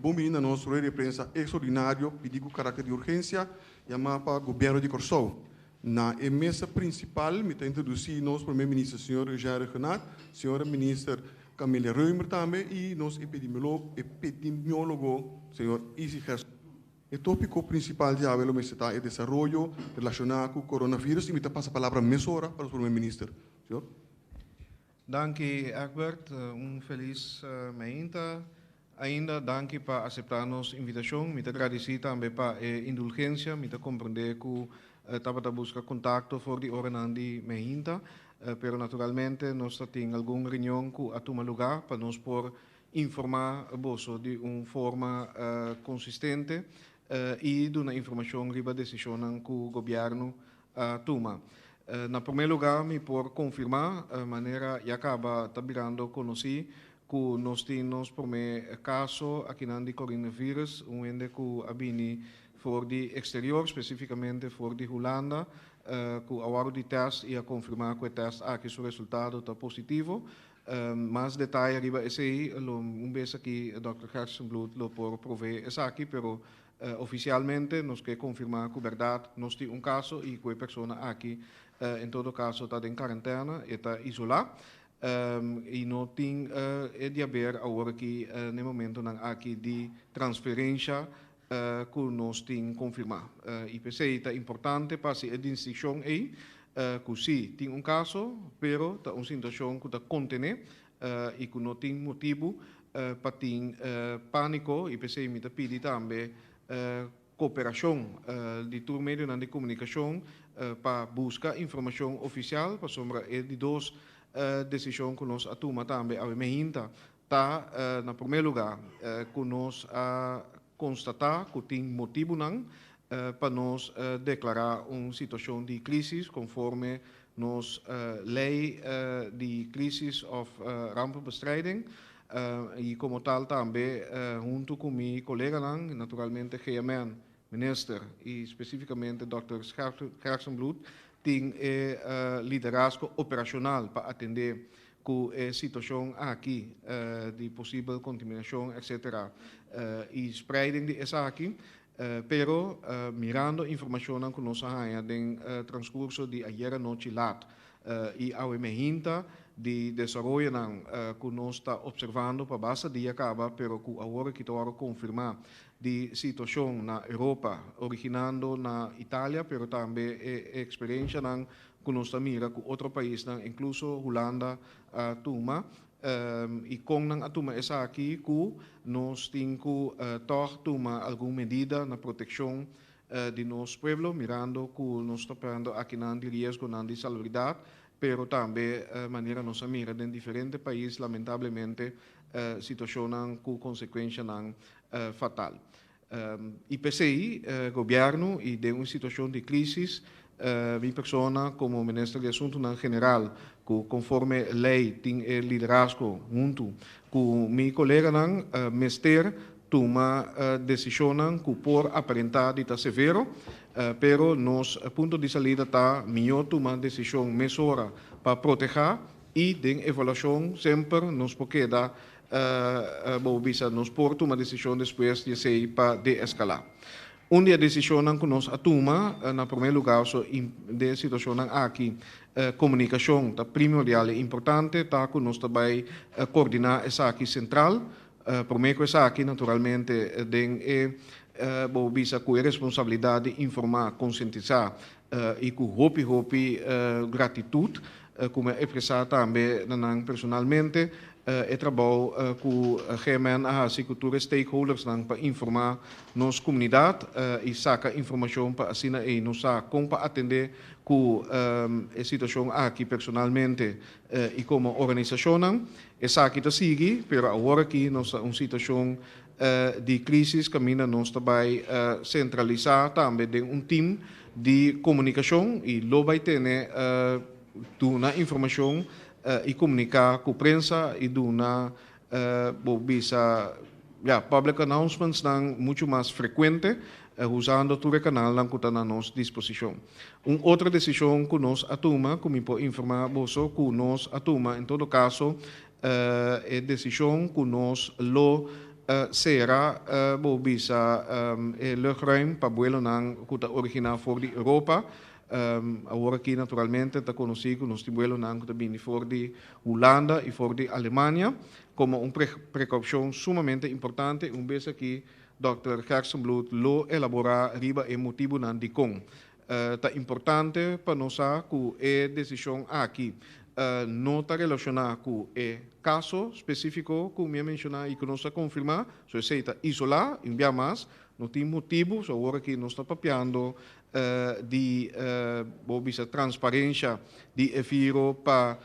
Bon biní na nos rueda di prensa ekstraordinario pidí ku karakter di urgensia yamá pa Gobièrnu di Kòrsou. Na e mesa prinsipal mi ta introdusí nos Promé Minister señor Eugène Rhuggenaath, señora Minister Camelia Römer tambe i nos epidemiólogo señor Izzy Gerstenbluth. E tópiko prinsipal di awe lo mester ta e desaroyo relashoná ku coronavirus i mi ta pasa palabra mesora pa nos Promé Minister. Señor. Danki Egbert, un felis meinta. Ainda danki pa aseptá nos invitashon. Mi ta gradisí tambe pa e indulgensia. Mi ta komprendé ku tabata buska kontakto for di oranan di meinta, pero naturalmente nos ta tin algun reunion ku a tuma lugá pa nos por informá boso di un forma konsistente i duna informashon riba desishonnan ku gobièrnu a tuma. Na promé lugá mi por konfirmá, manera ya kaba ta birando konosí, ku nos tin nos promé kaso akinan di coronavirus, un hende ku a bini for di eksterior, spesífikamente for di Hulanda, ku a wòrdu di tèst i a konfirmá ku e tèst aki su resultado ta positivo. Mas detaye riba esei lo un bes aki dòkter Gerstenbluth lo por proveé esaki, pero Ofisialmente nos ke konfirmá ku bèrdat nos tin un kaso i ku e persona aki en todo kaso ta den karentena, e ta isolá i no tin e diaber awor aki na e momentonan aki di transferensha ku nos tin konfirmá. I p'esei ta importante pa hasi e distinshon ei ku sí tin un kaso pero ta un situashon ku ta kontené i ku no tin motibu pa tin pániko i p'esei mi ta pidi tambe koperashon di tur medionan di komunikashon pa buska informashon ofisial pasobra e di dos desishon ku nos a tuma tambe awe mehinta ta na promé lugá ku nos a konstatá ku tin motibunan pa nos deklará un situashon di krísis konforme nos lei di krísis òf rampenbestrijding i komo tal tambe huntu ku mi koleganan, naturalmente GMN, Minister i spesífikamente dòkter Gerstenbluth tin e liderazgo operashonal pa atendé ku e situashon aki di posibel kontaminashon etcetera i spreiding di esaki. Pero mirando informashonnan ku nos a haña den transkurso di ayer anochi lat i awe mehinta di desaroyonan ku nos ta opservando pa basta dia kaba pero ku awor aki ta wòrdu konfirmá di situashon na Europa originando na Italia pero tambe e eksperenshanan ku nos ta mira ku otro paisnan inkluso Hulanda a tuma. I kon nan a tuma esaki? Ku nos tin ku tòg tuma algun medida na protekshon di nos pueblo, mirando ku nos ta prando akinan di riesgonan di salubridat, pero tambe manera nos a mira den diferente pais lamentablemente situashonnan ku konsekuenshanan fatal. I p'esei gobièrnu i den un situashon di krísis mi persona komo Minister di Asuntunan General ku konforme lei tin e liderazgo huntu ku mi koleganan mester tuma desishonnan ku por aparentá di ta severo, pero nos punto di salida ta mihó tuma desishon mesora pa protehá i den evaluashon semper nos por keda Bo bisa nos por tuma desishon despues di esei pa deeskalá. Un di e desishonnan ku nos a tuma na promé lugá so den e situashonnan aki komunikashon ta primordial i importante ta ku nos ta bai koordiná esaki sentral. Promé ku esaki naturalmente den e bo bisa ku e responsabilidat di informá, konsientisá i ku hopi hopi gratitut ku mi a ekspresá tambe na nan personalmente e trabou ku GMN a hasi ku tur e stakeholdersnan pa informá nos komunidat i saka informashon pa asina ei nos sa kon pa atendé ku e situashon aki personalmente i komo organisashonnan. Esaki ta sigui, pero awor aki nos ta un situashon di krísis kaminda nos ta bai sentralisá tambe den un tim di komunikashon i lo bai tene duna informashon i komuniká ku prensa i duna bo bisa ya public announcementsnan muchu mas frekuente usando tur e kanalnan ku ta na nos disposishon. Un otro desishon ku nos a tuma ku mi por informá boso ku nos a tuma en todo kaso e desishon ku nos lo. Sera bo bisa e luchtruim pa buelonan ku ta originá for di Europa. Awor aki naturalmente ta konosí ku nos tin buelonan ku ta bini for di Hulanda i for di Alemania komo un prekoushon sumamente importante. Un bes aki Dòkter Gerstenbluth lo elaborá riba e motibunan dikon ta importante pa nos sa ku e desishon aki no ta relashoná ku e kaso spesífiko ku mi a menshoná i ku nos a konfirmá. So esei ta isolá, un bia mas, no tin motibu. So awor aki nos ta papiando di bo bisa transparensha di e viro pa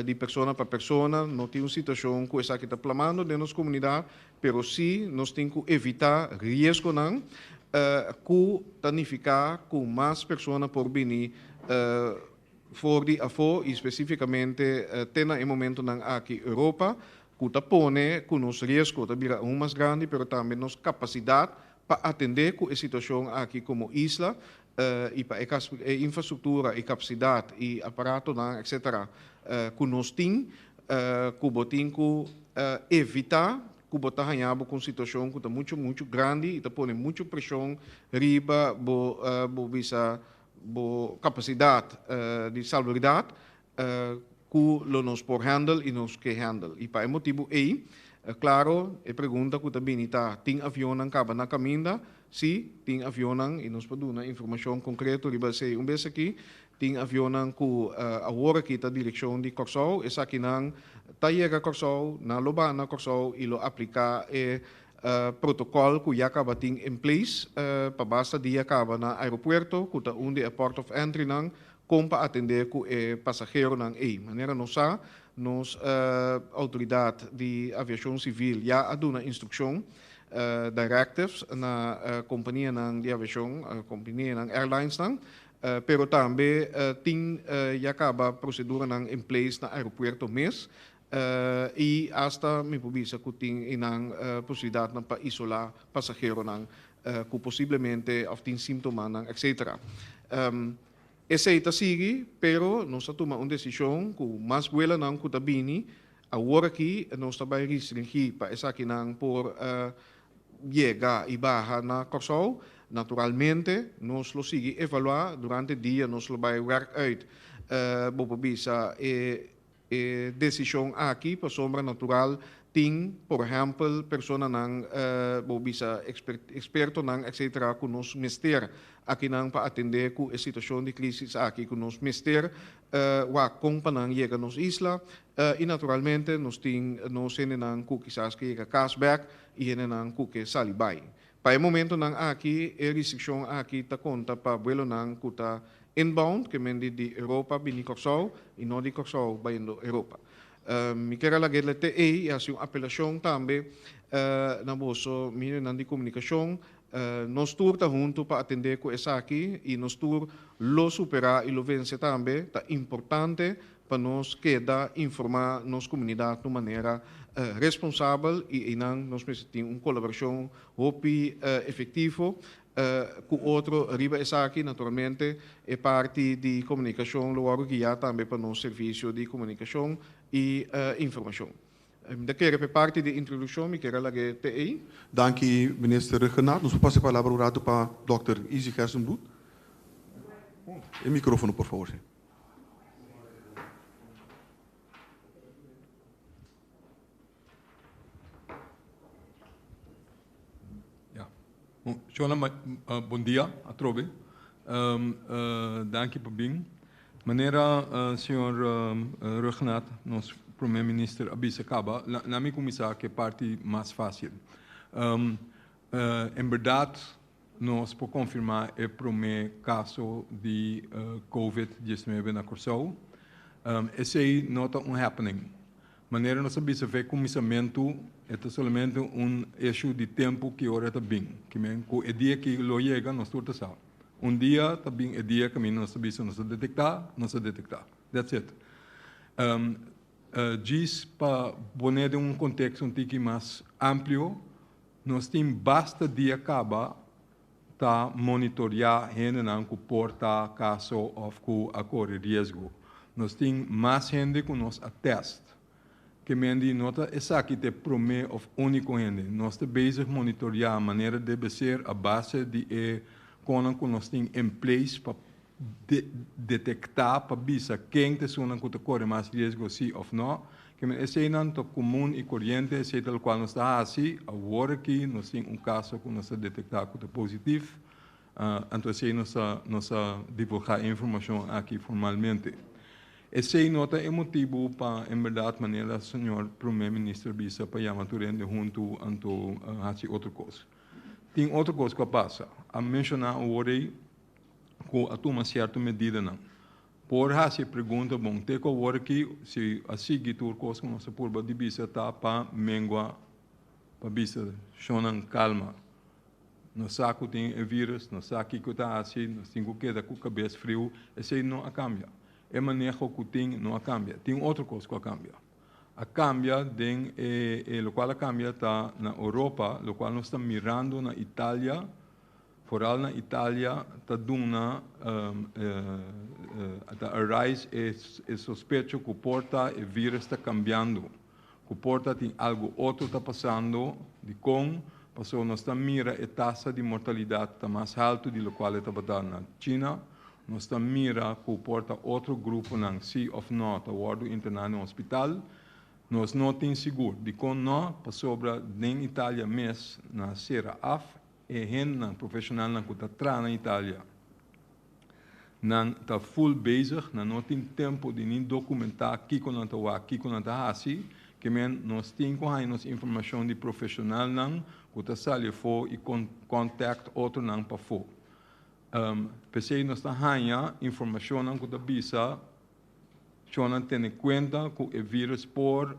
di persona pa persona. No tin un situashon ku esaki ta plamando den nos komunidat, pero sí nos tin ku evitá riesgonan ku ta nifiká ku mas persona por bini for di afó i spesífikamente te na e momentonan aki Europa, ku ta pone ku nos riesgo ta bira aun mas grandi, pero tambe nos kapasidat pa atendé ku e situashon aki komo isla i pa e infrastruktura i kapasidat i aparatonan etcetera ku nos tin, ku bo tin ku evitá ku bo ta haña bo ku un situashon ku ta muchu muchu grandi i ta pone muchu preshon riba bo bo bisa bo kapasidat di salubridad ku lo nos por handle i nos ke handle. I pa e motibu ei, klaro, e pregunta ku ta bini ta, tin avionnan kaba na kaminda? Sí, tin avionnan i nos por duna informashon konkreto riba esei. Un bes aki, tin avionnan ku awor aki ta direkshon di Kòrsou, esakinan ta yega Kòrsou, nan lo baha na Kòrsou i lo apliká e protokòl ku ya kaba tin in place pa basta dia kaba na aeropuerto, ku ta un di e port of entrynan kon pa atendé ku e pasaheronan ei. Manera nos sa, nos outoridat di aviashon sivil ya a duna instrukshon, directives, na kompanianan di aviashon, kompanianan airlinesnan, pero tambe tin ya kaba proseduranan in place na aeropuerto mes i asta mi por bisa ku tin einan posibilidatnan pa isolá pasaheronan ku posiblemente òf tin símtomanan etcetera. Esei ta sigui, pero nos a tuma un desishon ku mas buelanan ku ta bini awor aki nos ta bai restringí pa esakinan por yega i baha na Kòrsou. Naturalmente nos lo sigui evaluá durante dia, nos lo bai wèrk uit bo por bisa e E desishon aki pasobra natural tin por ehèmpel personanan bo bisa ekspertonan etcetera ku nos mester akinan pa atendé ku e situashon di krisis aki ku nos mester wak kon pa nan yega nos isla i naturalmente nos tin nos hendenan ku kisas ke yega kas bèk i hendenan ku ke sali bai. Pa e momentonan aki e restrikshon aki ta konta pa buelonan ku ta Inbound, ke men di di Europa bini Kòrsou i no di Kòrsou bayendo Europa. Mi kier a laga e te ei i hasi un apelashon tambe na boso medionan di komunikashon. Nos tur ta huntu pa atendé ku esaki i nos tur lo superá i lo vense tambe. Ta importante pa nos keda informá nos komunidat na un manera responsabel i einan nos mester tin un kolaborashon hopi efektivo Ku otro riba esaki, naturalmente, e parti di komunikashon lo wòrdu guiá tambe pa nos servisio di komunikashon i informashon. Mi ta kere pa e parti di introdukshon mi kier a lag'é te ei. Danki Minister Rhuggenaath. Nos por pasa e palabra un ratu pa Dòkter Izzy Gerstenbluth. E mikrofono por favor. Ja. Shona, bon dia atrobe. Danki pa bin. Manera señor Rhuggenaath, nos Prome Minister a bisa caba, laat mi cuminsa cu e parti mas facil. En berdad nos por confirma e prome caso di Covid 19 na Corsou. Esey no ta un happening. Manera nos a bisa fe kuminsamentu, e ta solamente un issue di tempu ki ora e ta bin. Ki men ku e dia ki lo yega nos tur ta sa. Un dia ta bin e dia kaminda nos ta bisa nos a detektá, nos a detektá. That's it. Djis pa pone den un konteksto un tiki mas amplio, nos tin basta dia kaba ta monitoreá hendenan ku por ta kaso òf ku a kore riesgo. Nos tin mas hende ku nos a tèst. Ke men di no ta esaki ta e promé òf úniko hende. Nos ta bezig monitoreá manera debe ser a base di e kosnan ku nos tin in place pa detektá pa bisa ken ta esunnan ku ta kore mas riesgo si òf nò. Ke men eseinan ta komun i koriente, esei ta lokual nos ta hasi. Awor aki nos tin un kaso ku nos ta detektá ku ta positif, anto esei nos ta nos ta divulgá e informashon aki formalmente. Esei no ta e motibu pa en bèrdat manera señor Prome Minister bisa pa yama tur hende huntu anto hasi otro kos. Tin otro kos ku a pasa. A menshoná awor ei ku a tuma sierto medidanan. Por hasi e pregunta, bon, te ku awor aki si a sigui tur kos ku nos a purba di bisa ta pa mengua, pa bisa shonnan kalma. Nos sa ku tin e virus, nos sa kiko ta hasi, nos tin ku keda ku kabes friu. Esei no a kambia. E maneho ku tin no a kambia. Tin otro kos ku a kambia. A kambia den e, e lokual a kambia ta na Europa, lokual nos ta mirando na Italia, foral na Italia ta duna, ta arise e e sospecho ku por ta e virus ta kambiando. Ku por ta tin algu otro ta pasando. Dikon? Pasobra nos ta mira e tasa di mortalidat ta mas haltu di lokual e tabata na China. Nos ta mira ku por ta otro gruponan si òf nò ta wòrdu interná den hospital. Nos no tin sigur. Dikon nò? Pasobra den Italia mes na sera af e hendenan, profeshonalnan ku ta traha na Italia, nan ta full bezig, nan no tin tempu di ni dokumentá kiko nan ta wak, kiko nan ta hasi. Ke men nos tin ku haña nos informashon di profeshonalnan ku ta sali afó i contact otronan pafó. P'esei nos ta haña informashonnan ku ta bisa shonnan tene kuenta ku e virus por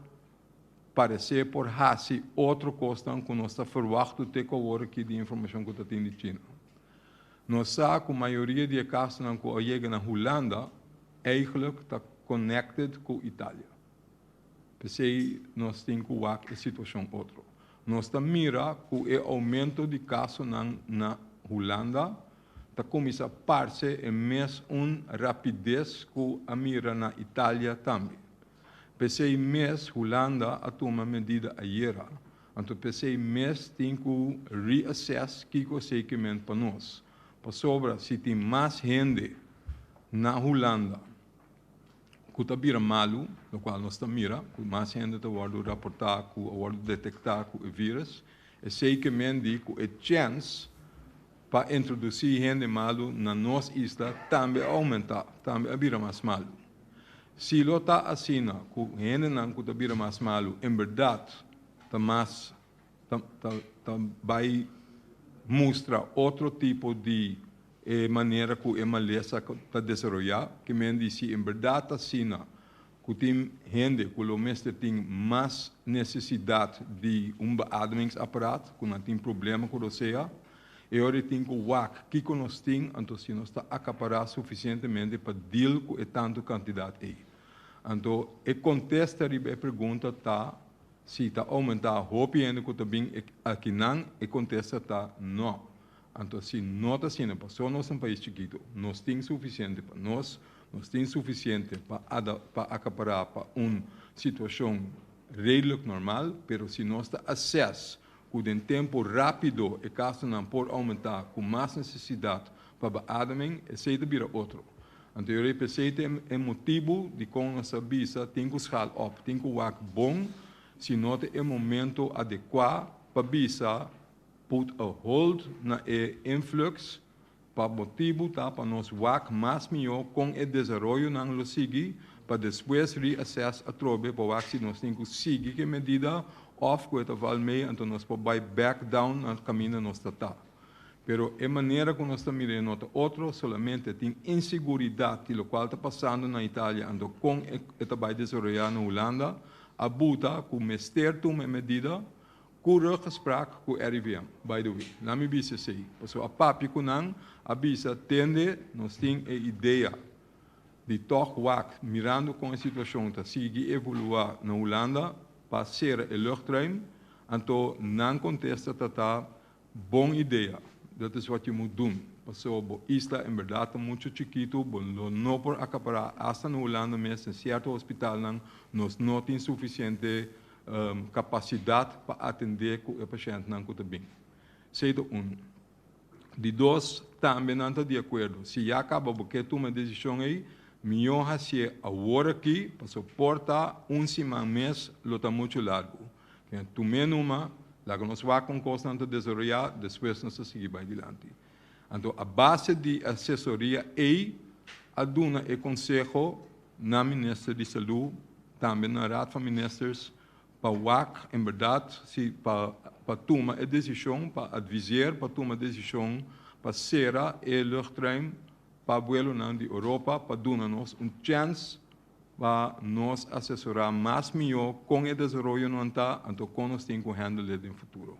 paresé por hasi otro kosnan ku nos ta ferwachtu te ku awor aki di informashon ku ta tin di China. Nos sa ku mayoria di e kasonan ku a yega na Hulanda eigenlijk ta connected ku Italia. P'esei nos tin ku wak e situashon otro. Nos ta mira ku e oumento di kasonan na Hulanda ta kuminsá parse e mes un rapides ku a mira na Italia tambe. P'esei mes Hulanda a tuma medida ayera. Anto p'esei mes tin ku reassess kiko esei ke ment pa nos. Pasobra si tin mas hende na Hulanda ku ta bira malu, lokual nos ta mira ku mas hende ta wòrdu raportá ku a wòrdu detektá ku e vírus, esei ke men di ku e chèns pa introdusí hende malu na nos isla tambe a oumentá, tambe a bira mas malu. Si lo ta asina ku hendenan ku ta bira mas malu en bèrdat ta mas ta ta ta bai mustra otro tipo di e manera ku e malesa ta desaroyá, ke men di si en bèrdat ta asina ku tin hende ku lo mester tin mas nesesidat di un beademingsapparaat, ku nan tin problema ku rosea, e ora e tin ku wak kiko nos tin, anto si nos ta akapará sufisientemente pa deal ku e tantu kantidat ei. Anto e kontesta riba e pregunta ta si ta oumentá hopi hende ku ta bin akinan, e kontesta ta nò. Anto si no ta asina, pasobra nos ta un pais chikitu, nos tin sufisiente pa nos, nos tin sufisiente pa pa akapará pa un situashon redelijk normal, pero si nos ta assess ku den tempu rápido e kasonan por oumentá ku mas nesesidat pa beademing, esei ta bira otro. Anto yo rei p'esei ta e motibu dikon nos ta bisa tin ku schaal op, tin ku wak bon si no ta e momento adekuá pa bisa Put a hold na e influx pa motibu ta pa nos wak mas mihó kon e desaroyonan lo sigui pa despues reassess atrobe pa wak si nos tin ku sigui ku e medida òf ku e ta val mee anto nos por bai back down na kaminda nos ta ta. Pero e manera ku nos ta mira e no ta otro, solamente tin inseguridat di lokual ta pasando na Italia anto kon e ta bai desaroyá na Hulanda a buta ku mester tuma e medida. Ku ruggespraak ku RIVM, by the way. Nan mi bisa esei, pasobra a papia ku nan, a bisa, Tende, nos tin e idea di tòg wak, mirando kon e situashon ta sigui evoluá na Hulanda, pa sera e luchtruim. Anto nan kontesta ta ta, Bon idea, dat is wat je moet doen. Paso bo isla en berdat ta muchu chikitu, bo lo no por akapará asta na Hulanda mes den sierto hospitalnan nos no tin sufisiente kapasidat pa atendé ku e pashèntnan ku ta bin. Esei ta unu. Di dos, tambe nan ta di akuerdo, si ya kaba bo ke tuma e desishon ei, mihó hasié awor aki, paso por ta un siman mes lo ta muchu largu. Tum'é numa, laga nos wak kon kosnan ta desaroyá, despues nos ta sigui bai dilanti. Anto a base di asesoria ei a duna e konseho na Minister di Salú, tambe na Raad van Ministers, pa wak en berdad si pa pa tuma e desishon, pa adviseer pa tuma desishon pa sera e luchtruim pa buelonan di Europa pa duna nos un chèns pa nos asesorá mas mihó kon e desaroyonan ta anto kon nos tin ku handle den futuro.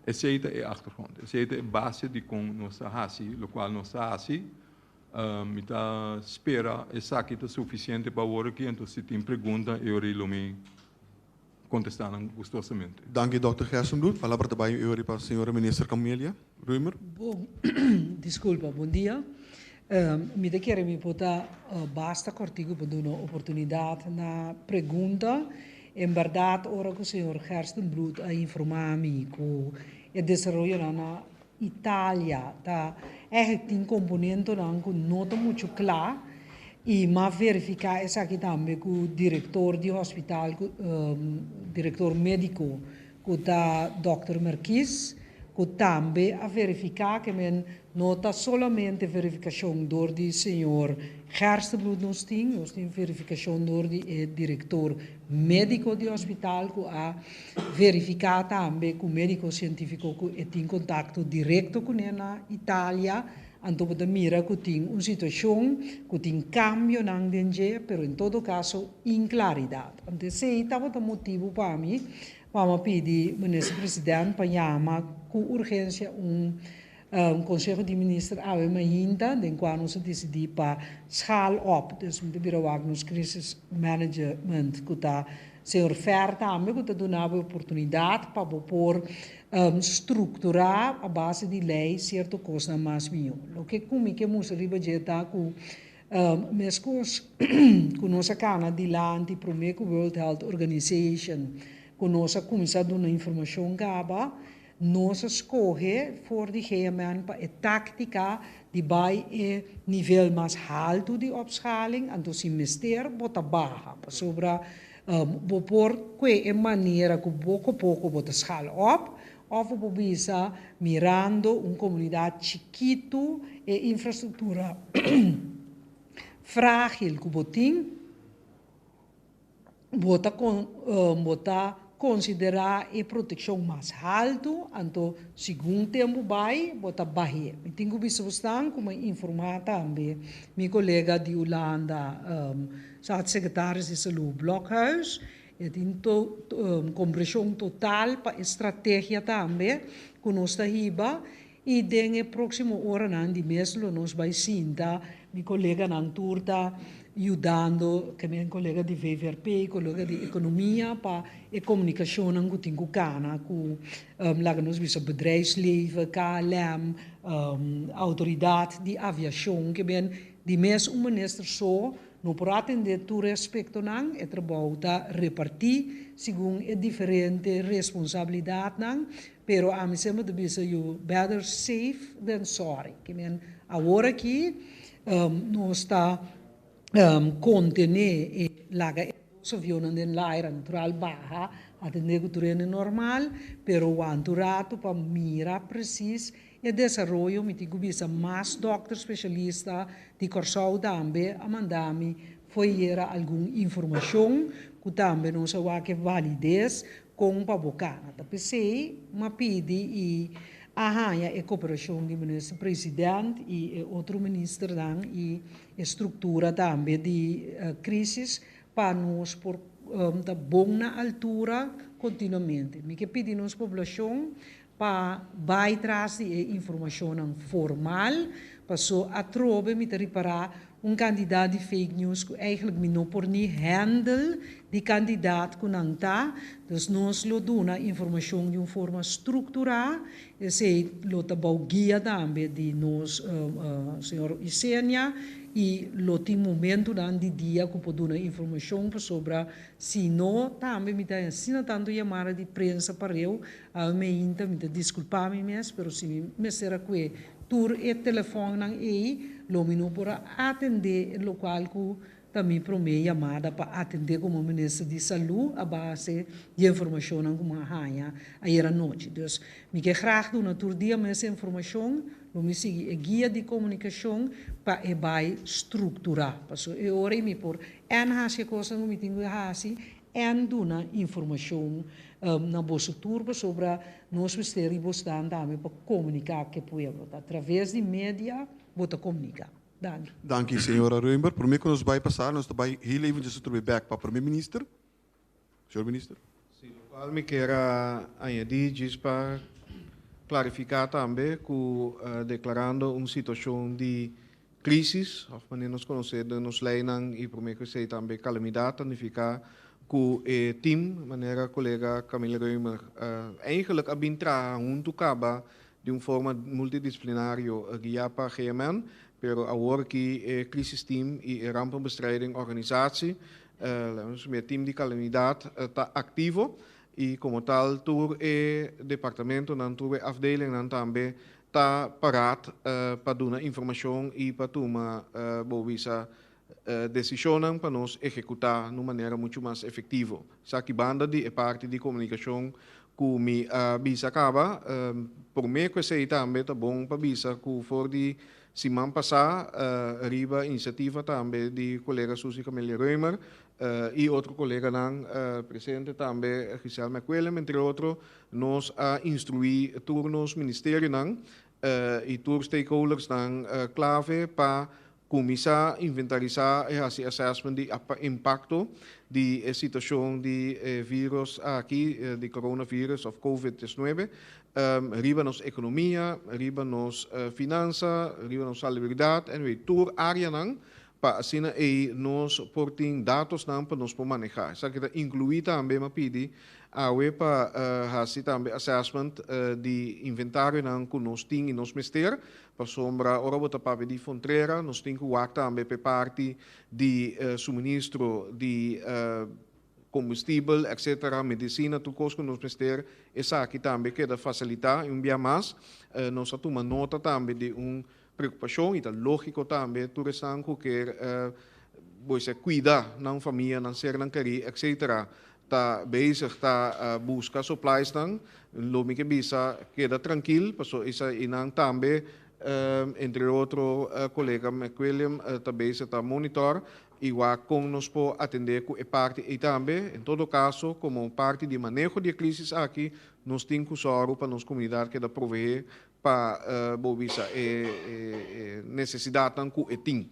Esei ta e achtergrond, esei ta e base di kon nos ta hasi lokual nos ta hasi. Mi ta spera esaki ta sufisiente pa awor aki, anto si tin pregunta e ora lo mi kontestá nan gustosamente. Danki Dòkter Gerstenbluth. Palabra ta bai e ora pa señora Minister Camelia Römer. Bon, disculpa, bon dia. Mi ta kere mi por ta basta kòrtiku pa duna oportunidat na pregunta. En bèrdat ora ku señor Gerstenbluth a informá mi ku e desaroyonan na Italia ta eigenlijk tin komponentonan ku no ta muchu kla i m'a verifiká esaki tambe ku direktor di hospital ku direktor médiko ku ta dòkter Merkies ku tambe a verifiká ke men no ta solamente verifikashon dor di señor Gerstenbluth nos tin, nos tin verifikashon dor di e direktor médiko di hospital ku a Verifiká tambe ku médiko sientífiko ku e tin kontakto direkto kuné na Italia, anto bo ta mira ku tin un situashon ku tin kambionan den dje, pero en todo kaso inklaridat. Anto esei tabata motibu pa mi pa mi a pidi Minister President pa yama ku urgensia un Konseho di Minister awe mainta den kua nos a disidí pa schaal op, dus mi ta bira wak nos crisis management ku ta señor Fer tambe ku ta duna bo e oportunidat pa bo por strukturá a base di lei sierto kosnan mas mihó. Loke ku mi ke mustra riba dje ta ku meskos ku nos a kana dilanti promé ku World Health Organization ku nos a kuminsá duna informashon kaba, Nos a skohe for di GMN pa e táktika di bai e nivel mas haltu di opschaling, anto si mester bo ta baha, pasobra bo por kue e manera ku poko poko bo ta schal op, òf bo por bisa mirando un komunidat chikitu e infrastruktura frágil ku bo tin. Bo ta bo ta konsiderá e protekshon mas haltu, anto segun tempu bai bo ta bah'é. Mi tin ku bisa bosnan ku mi a informá tambe mi kolega di Hulanda, Staatssecretaris di Salú Blokhuis, e tin kompreshon total pa e strategia tambe ku nos ta hiba I den e próksimo oranan di mes lo nos bai sinta, mi koleganan tur ta yudando, ke mi kolega di VVRP, kolega di ekonomia pa e komunikashonnan ku tin ku kana ku laga nos bisa bedrijfsleven, KLM, outoridat di aviashon, ke men di mes un minister so no por atendé tur e aspektonan, e trabou ta repartí segun e diferente responsabilidatnan. Pero ami semper ta bisa you better safe than sorry. Ke men awor aki nos ta kontene e laga e dos avionnan den laira natural baha atende ku tur hende normal pero wanta un rato pa mira presis e desaroyo. Mi tin ku bisa mas dokter spesialista di Kòrsou tambe a manda mi foyera algun informashon ku tambe nos a wak e valides Kon pa bo kana. Ta p'esei m'a pidi i a haña e koperashon di Minister President i e otro ministernan i e struktura tambe di krisis pa nos por ta bon na altura kontinuamente. Mi ke pidi nos poblashon pa bai tras di e informashonnan formal, paso atrobe mi ta ripará. Un kantidat di fake news ku eigenlijk mi no por ni handle di kantidat ku nan ta. Dus nos lo duna informashon di un forma strukturá. Esei lo ta bou guia tambe di nos señor Isenia i lo tin momentunan di dia ku por duna informashon, pasobra si no tambe mi ta asina tantu yamada di prensa pareu awe meinta. Mi ta diskulpá mi mes, pero si mi mester a kue tur e telefònnan ei, lo mi no por a atendé lokual ku ta mi promé yamada pa atendé komo minister di salú a base di informashonnan ku mi a haña ayera nochi. Dus mi ke graag duna tur dia mes informashon, lo mi sigui e guia di komunikashon pa e bai strukturá. Pasobra e ora ei mi por en hasi e kosnan ku mi tin ku hasi en duna informashon na boso tur, pasobra nos mester riba staan tambe pa komuniká ku e pueblo. Ta atraves di media bo ta komuniká. Danki. Danki, señora Römer. Promé ku nos bai pasá, nos ta bai heel eventjes terug bèk pa promé minister. Señor minister. Sí, lokual mi kier a añadí djis pa klarifiká tambe ku deklarando un situashon di krísis, òf manera nos konosé den nos leinan i promé ku esei tambe kalamidat, ta nifiká ku e tim, manera kolega Camille Römer eigenlijk a bin traha huntu kaba di un forma multidisciplinario guiá pa GMN, pero awor aki e crisisteam i e rampenbestrijding organisatie, e team di kalamidat, ta aktivo i komo tal tur e departamentonan, tur e afdelingnan tambe ta paraat pa duna informashon i pa tuma bo bisa desishonnan pa nos ehekutá na un manera muchu mas efektivo. Esaki banda di e parti di komunikashon ku mi a bisa kaba. Promé ku esei tambe ta bon pa bisa ku for di siman pasá, riba inisiativa tambe di kolega Suzy Camelia Römer i otro koleganan presente tambe, Giselle McWilliam entre otro, nos a instruí tur nos ministerionan i tur stakeholdersnan klave pa kuminsá inventarisá i hasi assessment di impakto di e situashon di e virus aki, di coronavirus òf COVID-19, riba nos ekonomia, riba nos finansa, riba nos salubridat, anyway, tur áreanan, pa asina ei nos por tin datosnan pa nos por manehá. Esaki ta inkluí tambe, mi a pidi awe pa hasi tambe assessment di inventarionan ku nos tin i nos mester, pasobra ora bo ta papia di frontera, nos tin ku wak tambe pa e parti di suministro di kombustibel, etcetera, medisina, tur kos ku nos mester, esaki tambe keda fasilitá. I un bia mas, nos a tuma nota tambe di un preokupashon i ta lógiko tambe, tur esnan ku ker bo esei kuida nan famia, nan sernan kerí, etcetera, ta bezig ta buska suppliesnan. Lo mi ke bisa keda trankil, pasobra eseinan tambe, entre otro kolega McWilliam ta bezig ta monitor i wak kon nos por atendé ku e parti ei tambe. En todo kaso, komo parti di maneho di e krisis aki, nos tin ku sòru pa nos komunidat keda proveé pa bo bisa e nesesidatnan ku e tin.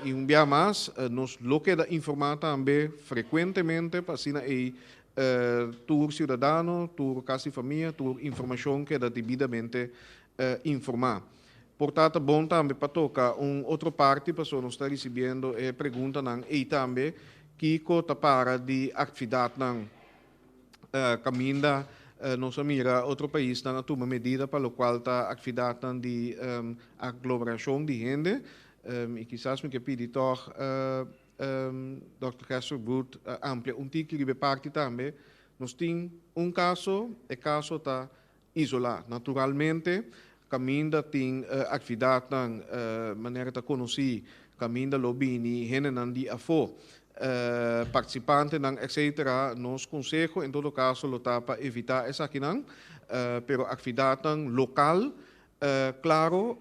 I un bia mas, nos lo keda informá tambe frekuentemente pa asina ei tur siudadano, tur kas di famia, tur informashon keda debidamente informá. Por ta ta bon tambe pa toka un otro parti, pasobra nos ta risibiendo e preguntanan ei tambe, kiko ta para di aktividatnan kaminda nos a mira otro paisnan a tuma medida pa lokual ta aktividatnan di aglomerashon di hende. I kisas mi ke pidi tòg Dòkter Kesterbroek amplia un tiki riba e parti tambe. Nos tin un kaso, e kaso ta isolá. Naturalmente, kaminda tin aktividatnan manera ta konosí, kaminda lo bini hendenan di afó, partisipantenan, etcetera, nos konseho en todo kaso lo ta pa evitá esakinan, pero aktividatnan lokal, klaro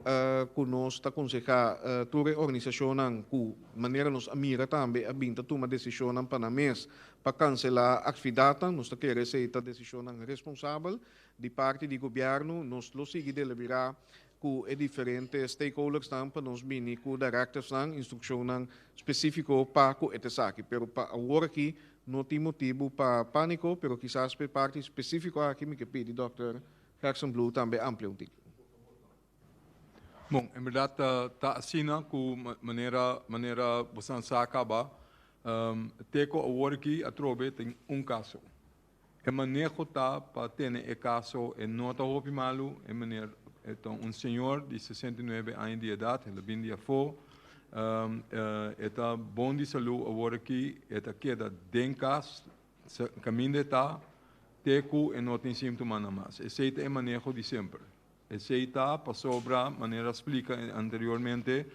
ku nos ta konsehá tur e organisashonnan ku manera nos a mira tambe a bin ta tuma desishonnan pa nan mes pa kanselá aktividatnan. Nos ta kere esei ta desishonnan responsabel di parti di gobièrnu. Nos lo sigui deliberá ku e diferente stakeholdersnan pa nos bini ku directivesnan, instrukshonnan spesífiko pa ku e esaki. Pero pa awor aki no tin motibu pa pániko, pero kisas pa e parti spesífiko aki mi ke pidi Dòkter Gerstenbluth tambe amplia un tiki. Bon, en berdat ta asina ku manera boso sa kaba, te ku awor aki atrobe tin un kaso. E maneho ta pa tene e kaso e no ta hopi malu, e manera un señor di 69 aña di edat, el a bin di afó, e ta bon di salú awor aki, e ta keda den kas, kaminda e ta, te ku e no tin síntoma mas. Esei ta e maneho di semper. Esei ta pasobra, manera splika anteriormente,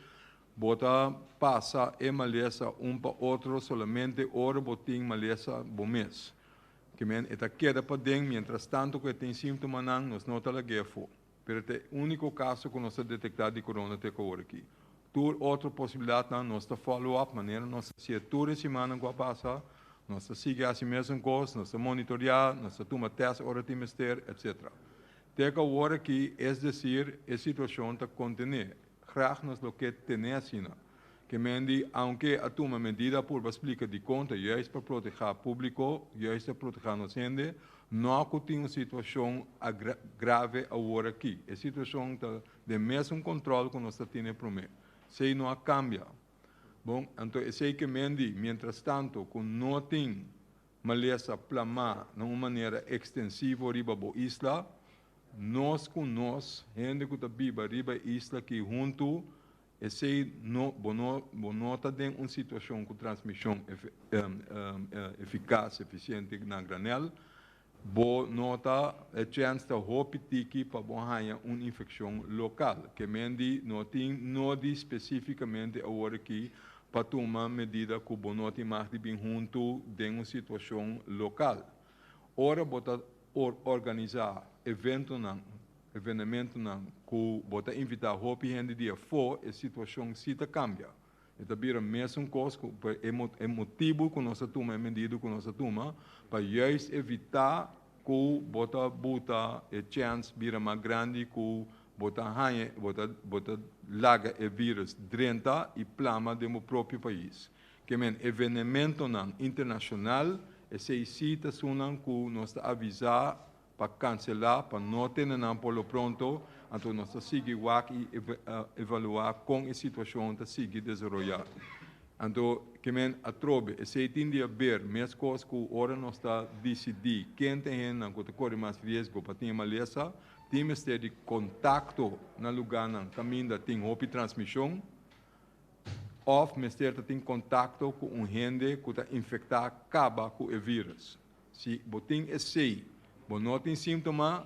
bo ta pasa e malesa un pa otro solamente ora bo tin malesa bo mes. Ke men e ta keda paden mientras tanto ku e tin síntomanan, nos no ta lag'é afó. Pero ta e úniko kaso ku nos a detektá di corona te ku awor aki. Tur otro posibilidatnan nos ta follow up manera nos a hasié tur e simannan ku a pasa, nos ta sigui hasi mesun kos, nos ta monitoreá, nos ta tuma tèst ora tin mester, etcetera. Te ku awor aki, es desir, e situashon ta kontené. Graag nos lo ke tené asina. Ke men di, aunke a tuma medida purba splika dikon ta juist pa protehá públiko, juist ta protehá nos hende, no ku tin un situashon grave awor aki. E situashon ta den mesun kòntròl ku nos ta tene promé. Esei no a kambia. Bon, anto esei ke men di, mientrastanto ku no tin malesa plamá na un manera ekstensivo riba bo isla, nos ku nos, hende ku ta biba riba e isla aki huntu, esei no, bo no, bo no ta den un situashon ku transmishon efikas, efisiente na granel, bo no ta, e chèns ta hopi tiki pa bo haña un infekshon lokal. Ke men di no tin nodi spesífikamente awor aki pa tuma medida ku bo no tin mag di bin huntu den un situashon lokal. Ora bo ta organisá eventonan, evenementonan ku bo ta invitá hopi hende di afó, e situashon sí ta kambia. E ta bira mesun kos ku e motibu ku nos a tuma e medida ku nos a tuma pa juist evitá ku bo ta buta e chèns bira mas grandi ku bo ta haña, bo ta laga e vírùs drenta i plama den bo propio pais. Ke men evenementonan internashonal, esei sí ta esunnan ku nos ta avisá pa kanselá, pa no tene nan por lo pronto, anto nos ta sigui wak i evaluá kon e situashon ta sigui desaroyá. Anto, ke men atrobe, esei tin di haber meskos ku ora nos ta disidí ken ta e hendenan ku ta kore mas riesgo pa tin e malesa, tin mester di kontakto na lugánan kaminda tin hopi transmishon, òf mester ta tin kontakto ku un hende ku ta infektá kaba ku e vírùs. Si bo tin esei, bo no tin síntoma,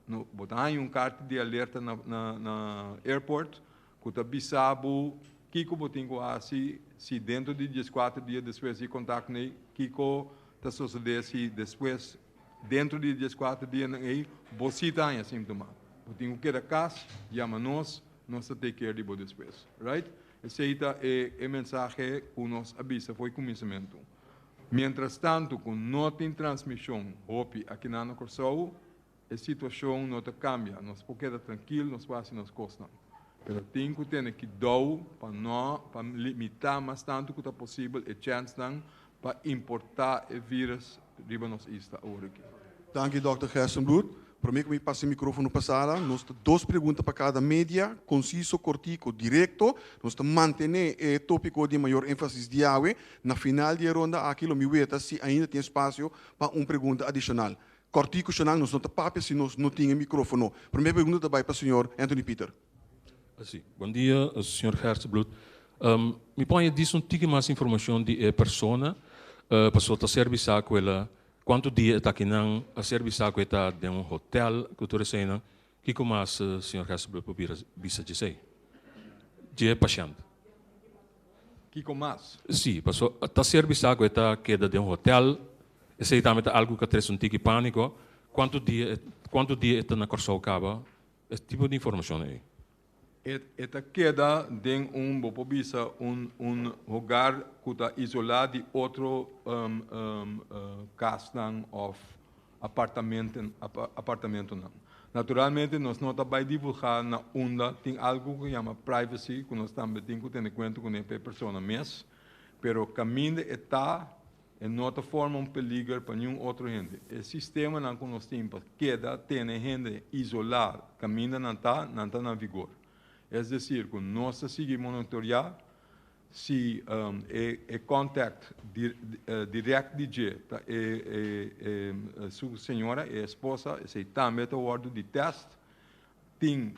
no, bo ta haña un karta di alerta na na na airport ku ta bisa bo kiko bo tin ku hasi si dentro di dieskuater dia despues di kontakto ei, kiko ta sosodé si despues dentro di dieskuater dianan ei bo si ta haña síntoma. Bo tin ku keda kas, yama nos, nos ta take care di bo despues. Right? Esei ta e e mensahe ku nos a bisa for e kuminsamentu. Mientras tantu ku no tin transmishon hopi akinan na Kòrsou, e situashon no ta kambia. Nos por keda trankil, nos por hasi nos kosnan. Pero tin ku tene kidou pa no pa limitá mas tantu ku ta posibel e chènsnan pa importá e vírùs riba nos isla awor aki. Danki Dòkter Gerstenbluth. Promé ku mi pasa e mikrófono pa sala, nos ta dos pregunta pa kada media, konsiso, kortiko, direkto. Nos ta mantené e tópiko di mayor énfasis di awe. Na final di e ronda aki lo mi weta si ainda tin espasio pa un pregunta adishonal. Kòrtiku shonal, nos no ta papia si nos no tin e mikrófono. Promé pregunta ta bai pa señor Anthony Pieter. Sí, bon dia, señor Gerstenbluth. Mi por haña dis un tiki mas informashon di e persona, pasobra ta ser bisá ku el a Kuantu dia e ta akinan a ser bisa ku e ta den un hotel ku tur eseinan? Kiko mas señor Hesselblad por bira bisa djesei? Dje pashènt. Kiko mas? Sí, paso ta ser bisa ku e ta keda den un hotel. Esei tambe ta algu ku a trese un tiki pániko. Kuantu dia kuantu dia e ta na Kòrsou kaba? E tipo di informashon ei. E ta keda den un, bo por bisa, un un hogar ku ta isolá di otro kasnan òf apartamenten apartamentonan. Naturalmente nos no ta bai divulgá na unda tin algu ku yama privacy ku nos tambe tin ku tene kuenta kuné pa e persona mes, pero kaminda e ta E no ta forma un peliger pa niun otro hende. E sistemanan ku nos tin pa keda tene hende isolá kaminda nan ta, nan ta na vigor. Es decir, ku nos ta sigui monitoreá si e contact direct di dje ta e su señora, e esposa, esei tambe ta wòrdu di test. Tin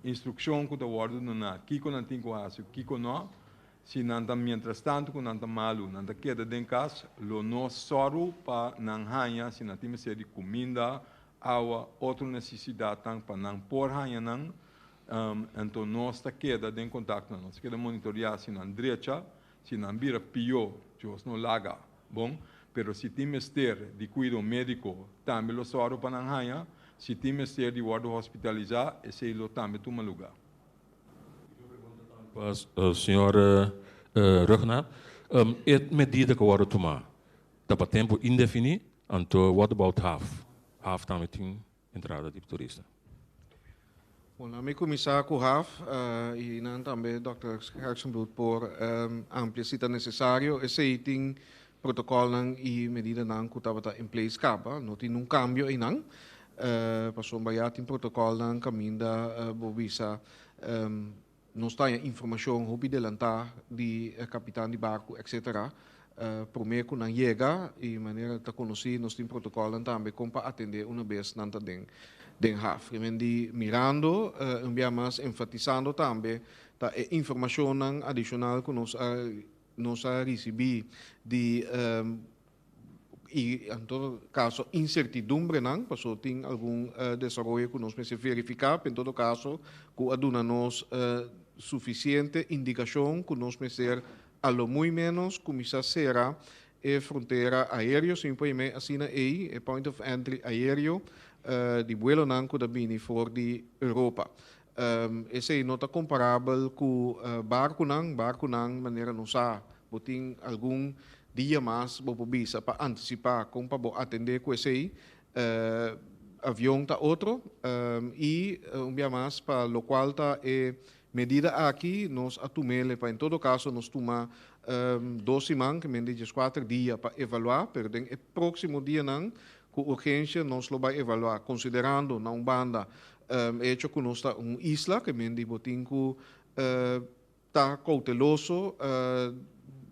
instrukshon ku ta wòrdu duná kiko nan tin ku hasi, kiko no. Si nan ta mientrastantu ku nan ta malu, nan ta keda den kas, lo nos sòru pa nan haña si nan tin mester di kuminda, awa, otro nesesidatnan pa nan por haña nan. Anto nos ta keda den kontakto, nos ta keda monitoreá si nan drecha, si nan bira pió, Dios no laga, bon, pero si tin mester di kuido médiko tambe lo sòru pa nan haña, si tin mester di wòrdu hospitalisá, esei lo tambe tuma lugá. Pa señor Rugnath, e medida ku wòrdu tumá ta pa tempu indefiní, anto what about haf? Haf tambe tin entrada di turista. Bon, laat mi kuminsá ku haf i nan tambe Dòkter Gerstenbluth por amplia si ta nesesario. Esei tin protokòlnan i medidanan ku tabata in place kaba, no tin nun kambio einan, pasobra ya tin protokòlnan kaminda bo bisa nos ta haña informashon hopi delantá di kapitan di barku etcetera promé ku nan yega i manera ta konosí nos tin protokòlnan tambe kon pa atendé una bes nan ta den den haf. Di mirando un bia mas enfatisando tambe ta e informashonnan adishonal ku nos a nos a risibí di i en todo kaso insertidumbrenan, pasobra tin algun desaroyo ku nos mester verifiká, pero en todo kaso ku a duna nos sufisiente indikashon ku nos mester a lo muy ménos kuminsá sera e frontera aéreo, si mi por yam'é asina ei, e point of entry aéreo di buelonan ku ta bini for di Europa. Esei no ta komparabel ku barkunan. Barkunan manera nos sa bo tin algun dia mas bo por bisa pa antisipá kon pa bo atendé ku esei. Avion ta otro i un bia mas pa lokual ta e medida aki nos a tum'el pa en todo kaso nos tuma dos siman, ke men di 14 dia pa evaluá, pero den e próksimo dianan ku urgensia nos lo bai evaluá konsiderando na un banda e hecho ku nos ta un isla, ke men di bo tin ku ta kouteloso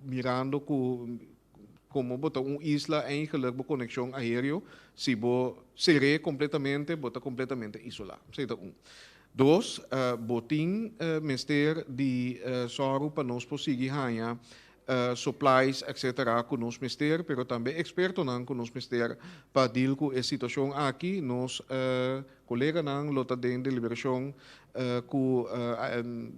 mirando ku komo bo ta un isla eigenlijk bo konekshon aéreo si bo ser'é kompletamente bo ta kompletamente isolá. Esei ta un. Dos, bo tin mester di sòru pa nos por sigui haña supplies etcetera ku nos mester, pero tambe ekspertonan ku nos mester pa deal ku e situashon aki. Nos koleganan lo ta den deliberashon ku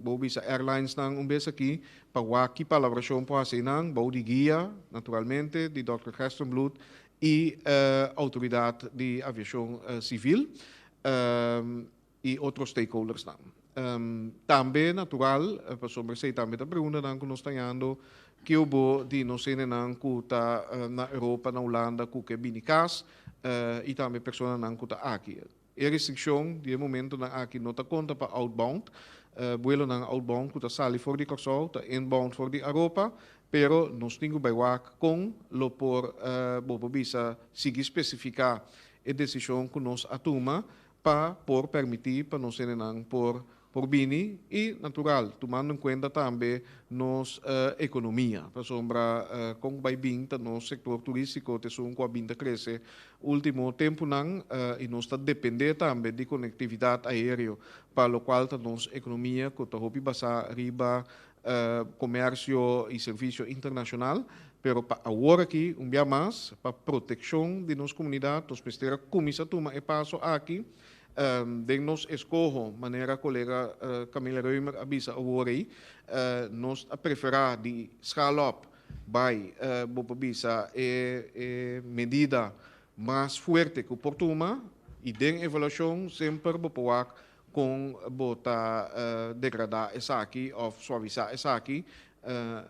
bo bisa airlinesnan un bes aki pa wak ki palabrashon por hasi nan bou di guia naturalmente di Dòkter Gerstenbluth i outoridat di aviashon sivil i otro stakeholdersnan. Tambe natural, pasobra esei tambe ta preguntanan ku nos ta hañando, ke bo di nos hendenan ku ta na Europa, na Hulanda ku ke bini kas i tambe personanan ku ta aki. E restrikshon di e momentonan aki no ta konta pa outbound, buelonan outbound ku ta sali for di Kòrsou, ta inbound for di Aropa, pero nos tin ku bai wak kon lo por, bo por bisa, sigui spesifiká e desishon ku nos a tuma pa por permití pa nos hendenan por por bini i natural tumando en kuenta tambe nos ekonomia pasobra kon bai bin ta nos sektor turístiko ta esun ku a bin ta krese último tempunan i nos ta dependé tambe di konektividat aéreo pa lokual ta nos ekonomia ku ta hopi basá riba komersio i servisio internashonal. Pero pa awor aki, un bia mas, pa protekshon di nos komunidat, nos mester a kuminsá tuma e paso aki den nos eskoho, manera kolega Camilla Römer a bisa awor ei, nos a preferá di schaal op bai, bo por bisa, e medida mas fuerte ku por tuma i den evaluashon semper bo por wak kon bo ta degradá esaki òf suavisá esaki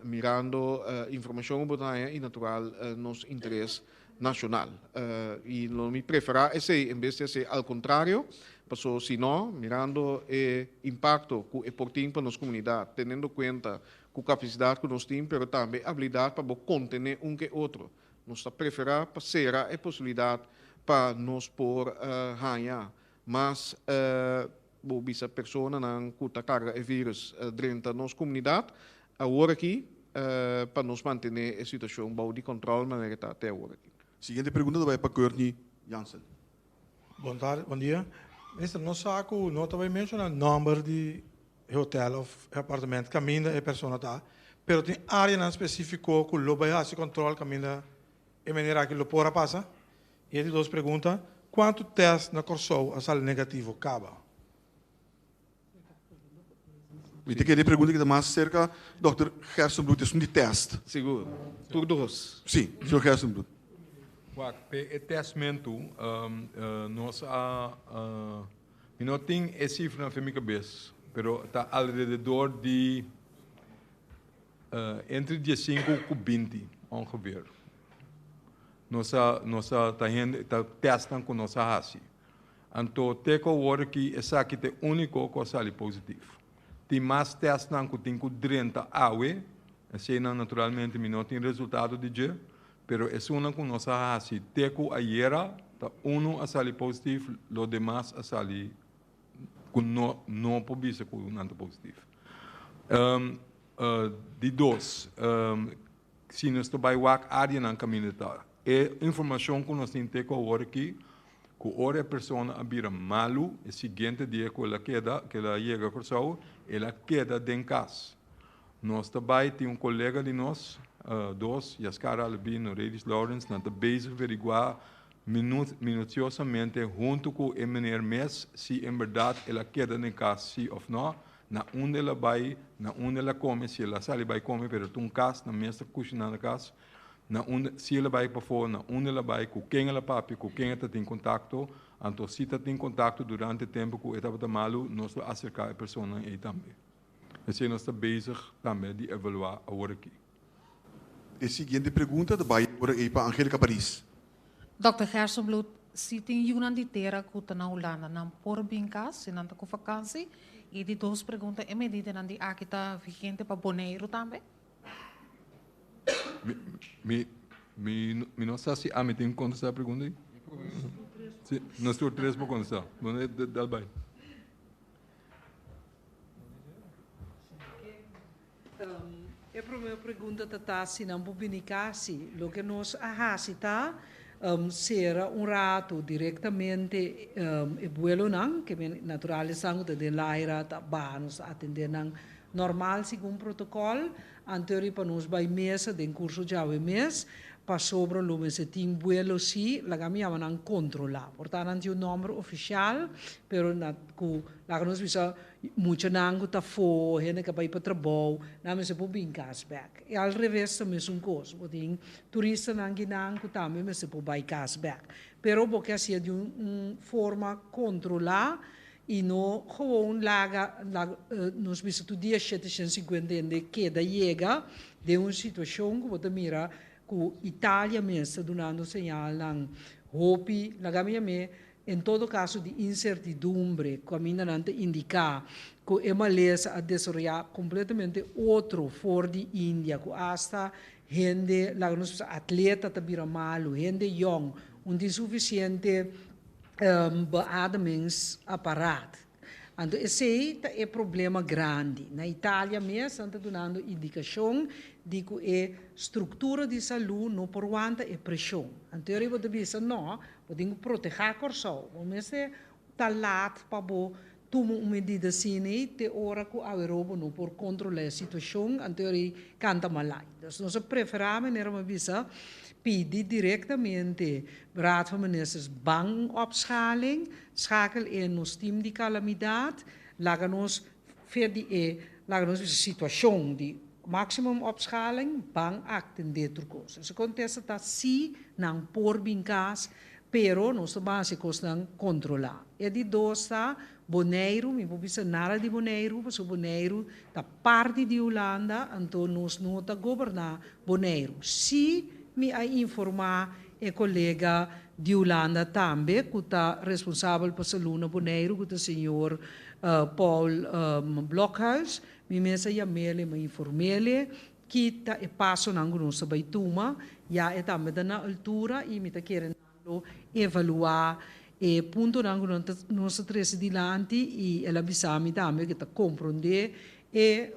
mirando informashon ku bo ta haña i natural nos interes nashonal. I lo mi preferá esei en bes di hasi al kontrario, paso si no, mirando e impakto ku e por tin pa nos komunidat, tenendo kuenta ku kapasidat ku nos tin, pero tambe abilidat pa bo kontené un ke otro, nos ta preferá pa sera e posibilidat pa nos por haña mas. bo bisa personanan ku ta karga e vírùs drenta nos komunidat awor aki pa nos mantené e situashon bou di kòntròl manera e ta te awor aki. Siguiente pregunta ta bai pa Courtney Jansen. Bon tardi, bon dia. Minister, nos sa ku no ta bai menshoná nòmber di e hotel òf e apartement kaminda e persona ta, pero tin áreanan spesífiko ku lo bai hasi kòntròl kaminda e manera aki lo por a pasa? I e di dos pregunta, kuantu tèst na Kòrsou a sali negativo kaba? Mi ta kere e pregunta ki ta mas serka dòkter Gerstenbluth esun di tèst. Sigur. Tur dos. Si, señor Gerstenbluth. Wak, p'e e tèstmentu nos a, mi no tin e sifranan fen mi kabes, pero ta alrededor di entre diesinku ku binti ongeveer. Nos a, nos a ta hende, ta tèstnan ku nos a hasi. Anto te ku awor aki esaki ta e úniko ku a sali positif. Tin mas tèstnan ku tin ku drenta awe, eseinan naturalmente mi no tin resultado di dje, pero esunnan ku nos a hasi te ku ayera ta unu a sali positif, lo demas a sali ku no no por bisa ku nan ta positif. Di dos, si nos ta bai wak áreanan kaminda ta, e informashon ku nos tin te ku awor aki, ku ora e persona a bira malu, e siguiente dia ku el a keda, ku el a yega Kòrsou, el a keda den kas. Nos ta bai tin un kolega di nos, dos, Yaskara Albino, Redis Lawrence, nan ta bezig veriguá minusiosamente huntu ku e meneer mes si en bèrdat el a keda den kas si òf nò, na unda el a bai, na unda el a kome, si el a sali bai kome, pero ta un kas, nan mes ta kushiná na kas. Na unda, si el a bai pafó, na unda el a bai, ku ken el a papia, ku ken e ta tin kontakto. Anto si ta tin kontakto durante e tempu ku e tabata malu, nos lo aserká e personanan ei tambe. Esei nos ta bezig tambe di evaluá awor aki. E siguiente pregunta ta bai ora ei pa Angelica Paris. Dòkter Gerstenbluth, si tin yunan di tera ku ta na Hulanda, nan por bin kas si nan ta ku vakansi? I di dos pregunta, e medidanan di aki ta vigente pa Boneiru tambe? Mi, mi, mi no sa si ami tin contesta e pregunta ei. Si, nos tur tres por contesta. Bo dal bai. E prome pregunta ta ta si nan por bini casi. Loke nos a haci ta cera un rato directamente e buelonan, ke men natural esnan cu ta den laira ta baha nos ta atende nan Normal segun protocol, anterior pa nos bay mesa den curso djawe mes, pasobra lo mester tin buelo si, laga mi yama nan controla. Por ta nan tin un nomber oficial, pero na cu laga nos bisa muchanan cu ta afo, hende cu a bay pa trabou, nan mester por bin cas bek. E al reves ta mesun cos, bo tin turistanan kinan cu tambe mester por bay cas bek. Pero bo ke hacié di un forma controla I no gewoon laga nos bisa tur dia 750 hende keda yega den un situacion cu bo ta mira cu Italia mes ta dunando señalnan hopi, laga mi yam'é, en todo caso di incertidumbre, cu caminda nan ta indica cu e malesa a desaroya completamente otro for di India, cu hasta hende, laga nos bisa atleta ta bira malu, hende yong, un tin suficiente beademingsapparaat. Anto esei ta e problema grandi. Na Italia mes nan ta dunando indikashon di ku e struktura di salú no por wanta e preshon. Anto e bo ta bisa no, bo tin ku protehá Kòrsou. Bo mester ta lat pa bo tuma un medida asina ei te ora ku aweró bo no por kontrolá e situashon, anto e kanta malai. Dus nos a preferá manera mi a bisa pidi direktamente Raad van Ministers ban un opschaling, schakel in nos team di kalamidat, laga nos fer di e laga nos bisa situashon di maximum opschaling ban atendé tur kos. Dus e kontesta ta si nan por bin kas, pero nos ta ban hasi kosnan kontrolá. E di dos ta Boneiru, mi por bisa nada di Boneiru pasobra Boneiru ta parti di Hulanda, anto nos no ta goberná Boneiru. Si mi a informá e kolega di Hulanda tambe ku ta responsabel pa salú na Boneiru ku ta señor Paul Blokhuis, mi mes a yam'el i mi a inform'el ki ta e pasonan ku nos ta bai tuma. Ya e tambe ta na altura i mi ta kere nan lo evaluá. E puntonan ku nos a trese dilanti i el a bisa mi tambe ku e ta komprondé e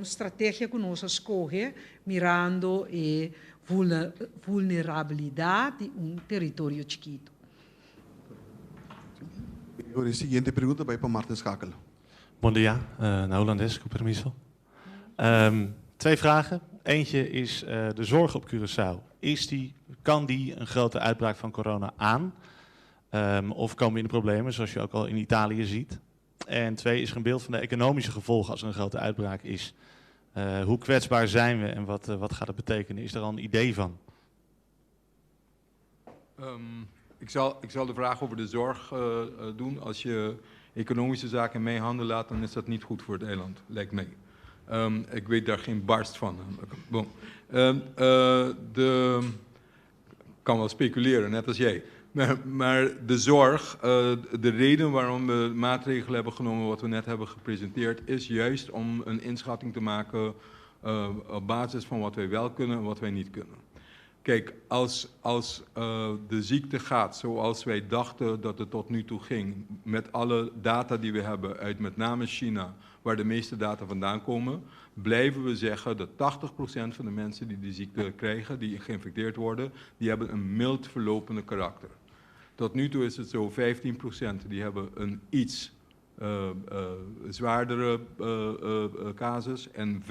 strategia ku nos a skohe mirando e vulnerabilidat di un teritorio chikitu. Ora e siguiente pregunta bai pa Martin Schakel. Bon dia, na Hulandes, ku permiso. Twee vragen. Eentje is de zorg op Curaçao. Is die, kan die een grote uitbraak van corona aan? Of komen we in de problemen, zoals je ook al in Italië ziet? En twee, is er een beeld van de economische gevolgen als er een grote uitbraak is? Hoe kwetsbaar zijn we en wat gaat het betekenen? Is er al een idee van? Ik zal de vraag over de zorg doen. Als je economische zaken in mijn handen laat, dan is dat niet goed voor het eiland, lijkt mij. Ik weet daar geen barst van. Bon. Ik kan wel speculeren, net als jij. Maar de zorg, de reden waarom we maatregelen hebben genomen wat we net hebben gepresenteerd, is juist om een inschatting te maken op basis van wat wij wel kunnen en wat wij niet kunnen. Kijk, als de ziekte gaat zoals wij dachten dat het tot nu toe ging, met alle data die we hebben uit met name China, waar de meeste data vandaan komen, blijven we zeggen dat 80% van de mensen die de ziekte krijgen, die geïnfecteerd worden, die hebben een mild verlopende karakter. Tot nu toe is het zo, 15% die hebben een iets zwaardere casus en 5%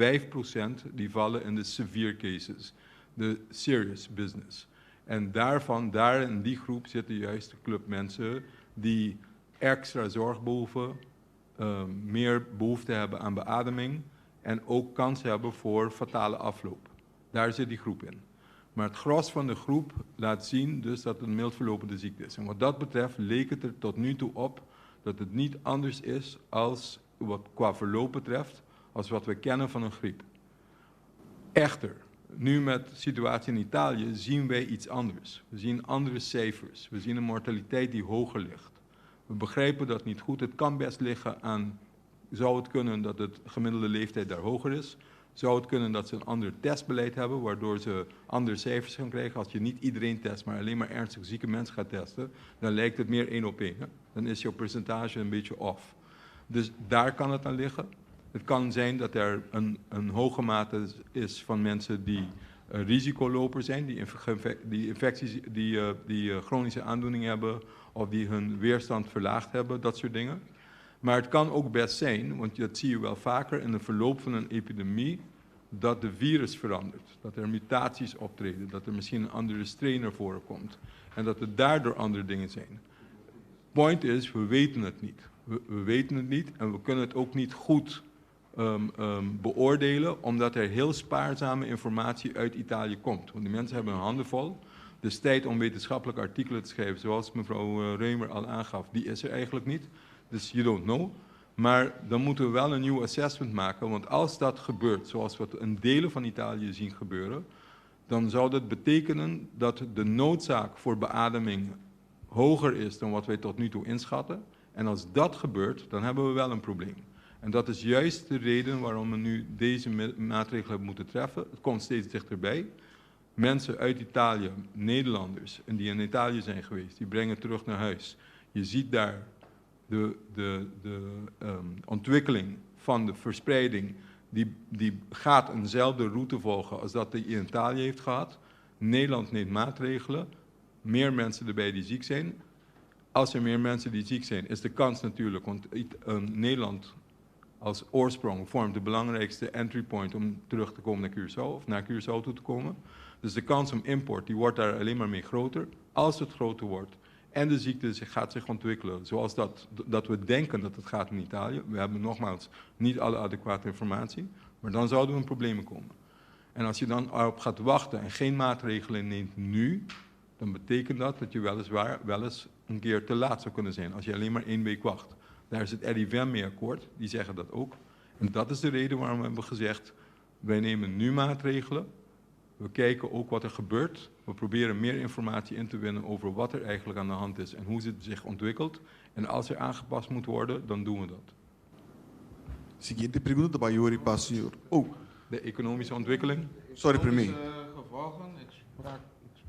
die vallen in de severe cases, de serious business. En daarvan, daar in die groep zitten juist de club mensen die extra zorgbehoeven, meer behoefte hebben aan beademing en ook kans hebben voor fatale afloop. Daar zit die groep in. Maar het gros van de groep laat zien dus dat het een mild verlopende ziekte is. En wat dat betreft leek het er tot nu toe op dat het niet anders is als wat qua verloop betreft, als wat we kennen van een griep. Echter, nu met de situatie in Italië zien wij iets anders. We zien andere cijfers. We zien een mortaliteit die hoger ligt. We begrijpen dat niet goed. Het kan best liggen aan, zou het kunnen dat het gemiddelde leeftijd daar hoger is? Zou het kunnen dat ze een ander testbeleid hebben, waardoor ze andere cijfers gaan krijgen? Als je niet iedereen test, maar alleen maar ernstig zieke mensen gaat testen, dan lijkt het meer één op één. Hè? Dan is jouw percentage een beetje off. Dus daar kan het aan liggen. Het kan zijn dat er een hoge mate is van mensen die risicoloper zijn, die infecties, die chronische aandoeningen hebben of die hun weerstand verlaagd hebben, dat soort dingen. Maar het kan ook best zijn, want dat zie je wel vaker in de verloop van een epidemie, dat de virus verandert. Dat er mutaties optreden, dat er misschien een andere strain naar voren komt. En dat er daardoor andere dingen zijn. Point is, we weten het niet. We weten het niet en we kunnen het ook niet goed beoordelen, omdat er heel spaarzame informatie uit Italië komt. Want die mensen hebben hun handen vol. Dus tijd om wetenschappelijke artikelen te schrijven, zoals mevrouw Reumer al aangaf, die is er eigenlijk niet. Dus you don't know. Maar dan moeten we wel een nieuw assessment maken, want als dat gebeurt, zoals we het in delen van Italië zien gebeuren, dan zou dat betekenen dat de noodzaak voor beademing hoger is dan wat wij tot nu toe inschatten. En als dat gebeurt, dan hebben we wel een probleem. En dat is juist de reden waarom we nu deze maatregelen hebben moeten treffen. Het komt steeds dichterbij. Mensen uit Italië, Nederlanders, en die in Italië zijn geweest, die brengen terug naar huis. Je ziet daar de ontwikkeling van de verspreiding, die gaat eenzelfde route volgen als dat die in Italië heeft gehad. Nederland neemt maatregelen, meer mensen erbij die ziek zijn. Als er meer mensen die ziek zijn, is de kans natuurlijk, want Nederland als oorsprong vormt de belangrijkste entry point om terug te komen naar Curaçao of naar Curaçao toe te komen. Dus de kans om import, die wordt daar alleen maar mee groter. Als het groter wordt en de ziekte gaat zich ontwikkelen zoals dat we denken dat het gaat in Italië. We hebben nogmaals niet alle adequate informatie, maar dan zouden we in problemen komen. En als je dan erop gaat wachten en geen maatregelen neemt nu, dan betekent dat dat je weliswaar wel eens een keer te laat zou kunnen zijn als je alleen maar één week wacht. Daar is het RIVM mee akkoord, die zeggen dat ook. En dat is de reden waarom we hebben gezegd, wij nemen nu maatregelen. We kijken ook wat er gebeurt. We proberen meer informatie in te winnen over wat er eigenlijk aan de hand is en hoe het zich ontwikkelt. En als er aangepast moet worden, dan doen we dat. Siguiente pregunta pa Yori pa señor. Oh, De economische ontwikkeling. Sorry, premier. Economische gevolgen, ik sprak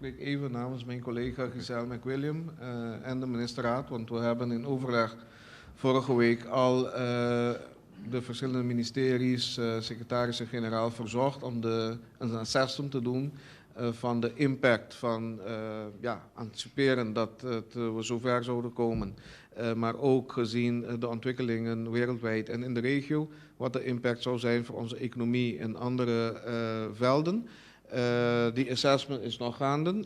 Spreek even namens mijn collega Giselle McWilliam en de ministerraad, want we hebben in overleg vorige week al de verschillende ministeries, secretarissen-generaal verzocht om een assessment te doen van de impact van, ja, anticiperen dat we zover zouden komen. Maar ook gezien de ontwikkelingen wereldwijd en in de regio, wat de impact zou zijn voor onze economie en andere velden. Die assessment is nog gaande,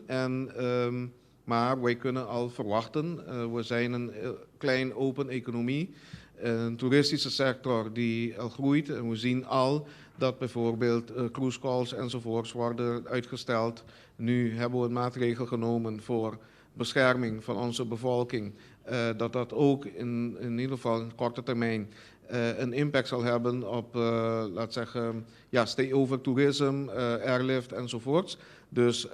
maar wij kunnen al verwachten, we zijn een klein open economie, een toeristische sector die al groeit en we zien al dat bijvoorbeeld cruise calls enzovoorts worden uitgesteld. Nu hebben we een maatregel genomen voor bescherming van onze bevolking, dat dat ook in ieder geval in korte termijn een impact zal hebben op, laat zeggen, ja, stay-over toerisme, airlift enzovoorts. Dus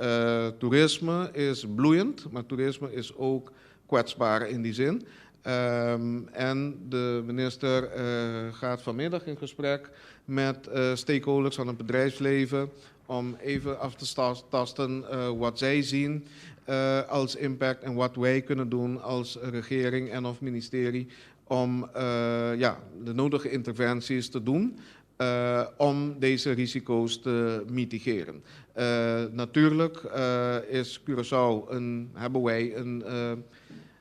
toerisme is bloeiend, maar toerisme is ook kwetsbaar in die zin. En de minister gaat vanmiddag in gesprek met stakeholders van het bedrijfsleven om even af te tasten wat zij zien als impact en wat wij kunnen doen als regering en of ministerie om, ja, de nodige interventies te doen om deze risico's te mitigeren. Natuurlijk is Curaçao hebben wij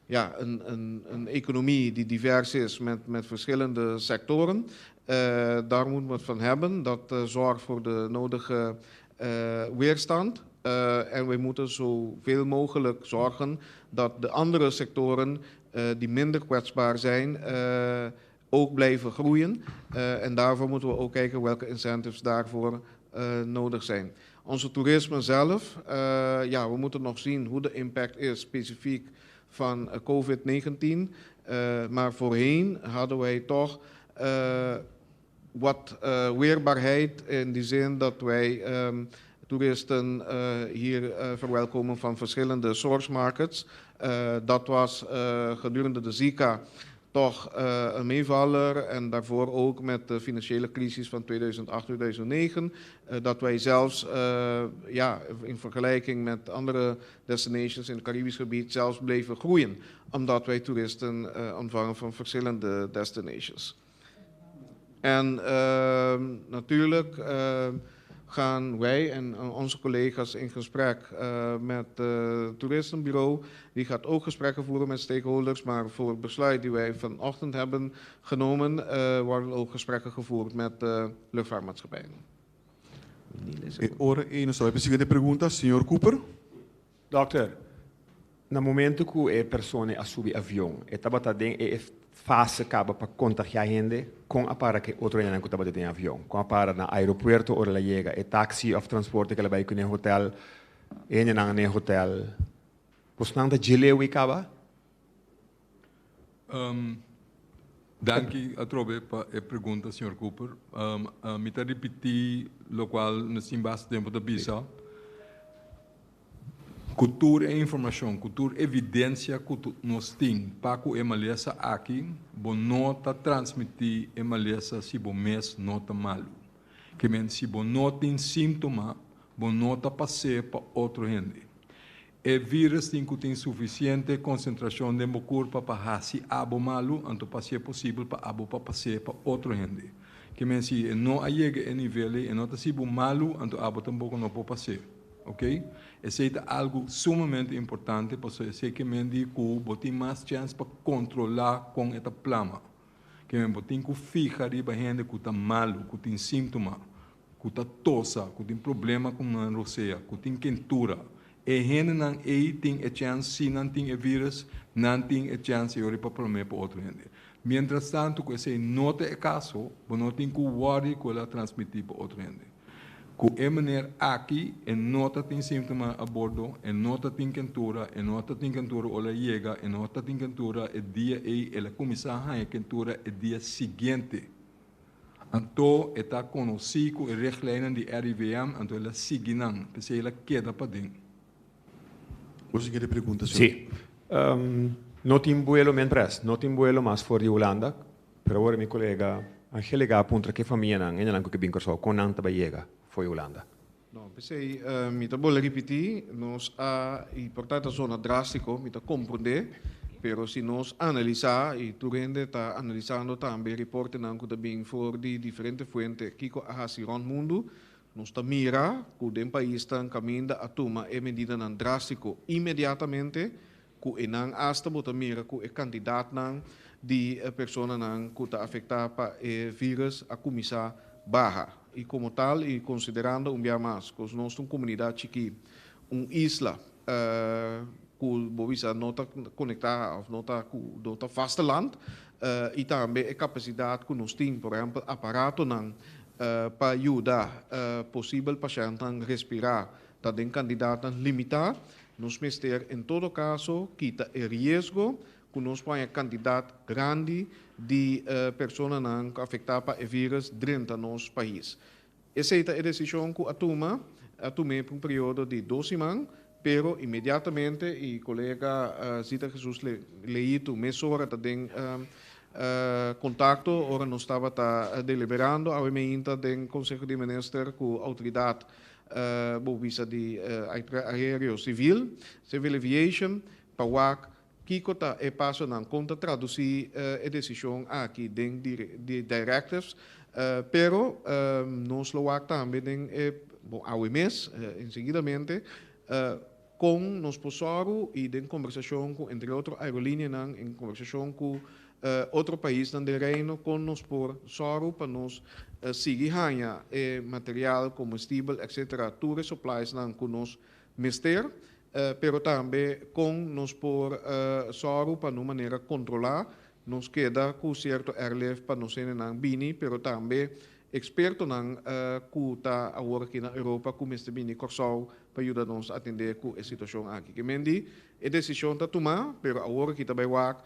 ja, een economie die divers is met verschillende sectoren. Daar moeten we het van hebben. Dat zorgt voor de nodige weerstand. En we moeten zoveel mogelijk zorgen dat de andere sectoren die minder kwetsbaar zijn, ook blijven groeien. En daarvoor moeten we ook kijken welke incentives daarvoor nodig zijn. Onze toerisme zelf, ja, we moeten nog zien hoe de impact is specifiek van COVID-19. Maar voorheen hadden wij toch wat weerbaarheid in die zin dat wij toeristen hier verwelkomen van verschillende source markets. Dat was gedurende de Zika toch een meevaller en daarvoor ook met de financiële crisis van 2008, 2009, dat wij zelfs, ja, in vergelijking met andere destinations in het Caribisch gebied zelfs bleven groeien, omdat wij toeristen ontvangen van verschillende destinations. En natuurlijk gaan wij en onze collega's in gesprek met het toeristenbureau. Die gaat ook gesprekken voeren met stakeholders, maar voor het besluit die wij vanochtend hebben genomen, worden ook gesprekken gevoerd met de luchtvaartmaatschappijen. Ora ei, nos siguiente pregunta, señor Cooper. Dokter, na momento ku e persona a subi avion, e tabata den e fase kaba pa kontagiá hende, kon a para ku otro hende ku tabata den avion? Kon a para na aeropuerto ora el a yega, e taxi òf transporte ku el a bai kuné hotel, hende nan na hotel. Pues nan ta djelewi kaba? Danki atrobe pa e pregunta, señor Cooper. Mi ta ripití loke nos tin basta tempu ta bisa. Ku tur e informashon, ku tur evidensia ku nos tin pa ku e malesa aki, bo no ta transmití e malesa si bo mes no ta malu. Ke men si bo no tin síntoma, bo no ta pas'é pa otro hende. E vírùs tin ku tin sufisiente konsentrashon den bo kurpa pa hasi abo malu, anto pa si e posibel pa abo pa pas'é pa otro hende. Ke men si e no a yega e nivel ei, e no ta hasi bo malu, anto abo tampoko no por pas'é. Ok? Esei ta algu sumamente importante pasobra esei ke men di ku bo tin mas chèns pa kontrolá kon e ta plama. Ke men bo tin ku fiha riba hende ku ta malu, ku tin síntoma, ku ta tosa, ku tin problema ku nan rosea, ku tin kentura. E hendenan ei tin e chèns, si nan tin e vírùs, nan tin e chèns ei ora pa plam'é pa otro hende. Mientras tantu ku esei no ta e kaso, bo no tin ku wòri ku el a transmití pa otro hende. Ku e manera aki e no ta tin síntoma a bordo, e no ta tin kentura, e no ta tin kentura ora e yega, e no ta tin kentura e dia ei, el a kuminsá haña kentura e dia siguiente. Anto e ta konosí ku e richtlijnen di RIVM, anto el a sigui nan, p'esei el a keda paden. Bo siguiente pregunta, señor. Sí. No tin buelo mientras, no tin buelo mas for di Hulanda, pero awor mi kolega Angelica a puntra ke famianan, hendenan ku ke bin Kòrsou, kon nan ta bai yega for di Hulanda? No, p'esei mi ta bolbe ripití, nos a, i por ta ta zona drástiko, mi ta komprondé, pero si nos analisá, i tur hende ta analisando tambe reportenan ku ta bin for di diferente fuente kiko a hasi rònt mundu, nos ta mira ku den paisnan kaminda a tuma e medidanan drástiko inmediatamente, ku enan asta bo ta mira ku e kantidatnan di personanan ku ta afektá pa e vírus a kuminsá baha. I komo tal i konsiderando un bia mas ku nos ta un komunidat chikí, un isla ku bo bisa no ta konektá òf no ta ku no ta vasteland i tambe e kapasidat ku nos tin, por ehèmpel aparatonan pa yuda posibel pashèntnan respirá ta den kandidatnan limitá, nos mester en todo kaso kita e riesgo ku nos por haña kantidat grandi di personanan ku afektá pa e vírus drenta nos pais. Esei ta e desishon ku a tuma, a tum'é pa un periodo di dos siman, pero inmediatamente i kolega Zita Jesus Leito mesora ta den kontakto ora nos tabata deliberando awe meinta den Konseho di Minister ku outoridat Bo bisa di aereo civil, civil aviation, pa wak kico ta e pasonan, con ta traduci e decision aki den di directives, pero nos lo wak tambe den e, bon awe mes, enseguidamente, con nos por sòru y den conversacion cu entre otro aerolineanan, en conversacion cu otro paisnan den Reino kon nos por sòru pa nos sigui haña e material, komestibel etc. Tur e suppliesnan ku nos mester, pero tambe kon nos por sòru pa na un manera kontrolá nos keda ku sierto airlift pa nos hendenan bini, pero tambe ekspertonan ku ta awor aki na Europa ku mester bini Kòrsou pa yuda nos atendé ku e situashon aki. Ke men di e desishon ta tumá, pero awor aki ta bai wak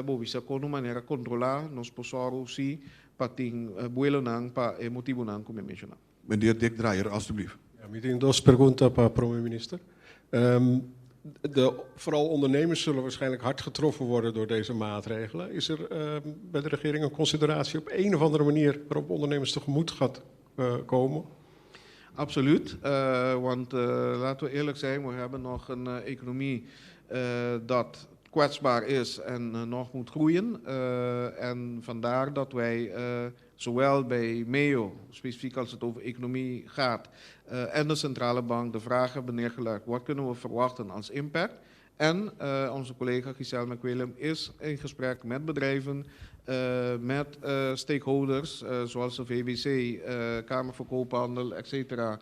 Bo bisa kon un manera kontrolá nos por sòru si pa tin buelonan pa e motibunan ku mi a menshoná. Meneer Dick Drayer, alstublieft. Ja, mi tin dos pregunta pa Prome Minister. De, vooral ondernemers zullen waarschijnlijk hard getroffen worden door deze maatregelen. Is er bij de regering een consideratie op een of andere manier waarop ondernemers tegemoet gaat komen? Absoluut, want laten we eerlijk zijn, we hebben nog een economie dat kwetsbaar is en nog moet groeien. En vandaar dat wij zowel bij MEO, specifiek als het over economie gaat, en de centrale bank de vraag hebben neergelegd: wat kunnen we verwachten als impact? En onze collega Giselle McWillem is in gesprek met bedrijven, met stakeholders zoals de VBC, Kamer van Koophandel, et cetera,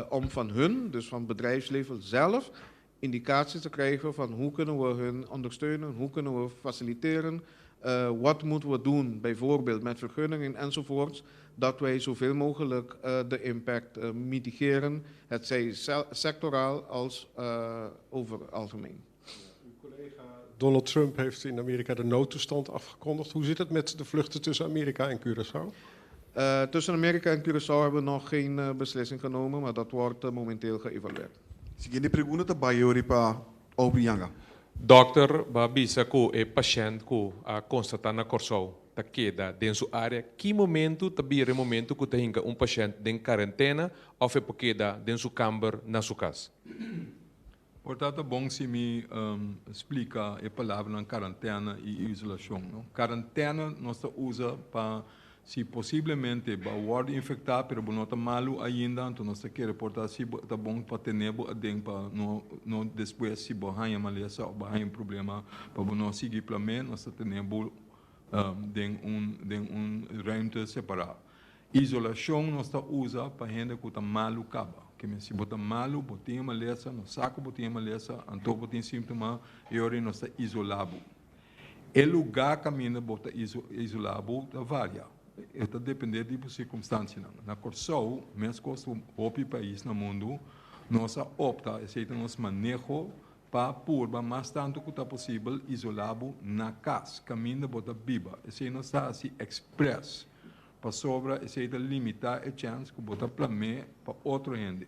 om van hun, dus van het bedrijfsleven zelf, indicaties te krijgen van hoe kunnen we hun ondersteunen, hoe kunnen we faciliteren, wat moeten we doen, bijvoorbeeld met vergunningen enzovoorts, dat wij zoveel mogelijk de impact mitigeren, het zij sectoraal als over algemeen. Uw collega Donald Trump heeft in Amerika de noodtoestand afgekondigd. Hoe zit het met de vluchten tussen Amerika en Curaçao? Tussen Amerika en Curaçao hebben we nog geen beslissing genomen, maar dat wordt momenteel geëvalueerd. Siguiente pregunta ta bai pa Aubrey Janga. Dòkter, bo a bisa ku e pashènt ku a konstatá na Kòrsou ta keda den su área. Ki momentu ta bira e momentu ku ta hinka un pashènt den karentena òf e por keda den su kamber na su kas? Por ta ta bon si mi splika e palabranan karantena i isolashon, no? Karantena nos ta usa pa si posiblemente bo a wòrdu infektá pero bo no ta malu ainda, anto nos ta kere por ta si ta bon pa tene bo aden pa no no despues si bo haña malesa òf bo haña un problema pa bo no sigui plam'é, nos ta tene bo den un den un ruimte separá. Isolashon nos ta usa pa hende ku ta malu kaba. Ke men si bo ta malu, bo tin e malesa, nos sa ku bo tin e malesa, anto bo tin síntoma, e ora ei nos ta isolá bo. E lugá kaminda bo ta isolá bo ta varia. E ta dependé di bo sirkumstansianan. Na Kòrsou, meskos ku hopi pais na mundu, nos a opta, esei ta nos maneho, pa purba mas tantu ku ta posibel isolá bo na kas, kaminda bo ta biba. Esei nos ta hasi èksprès, pasobra esei ta limitá e chèns ku bo ta plam'é pa otro hende.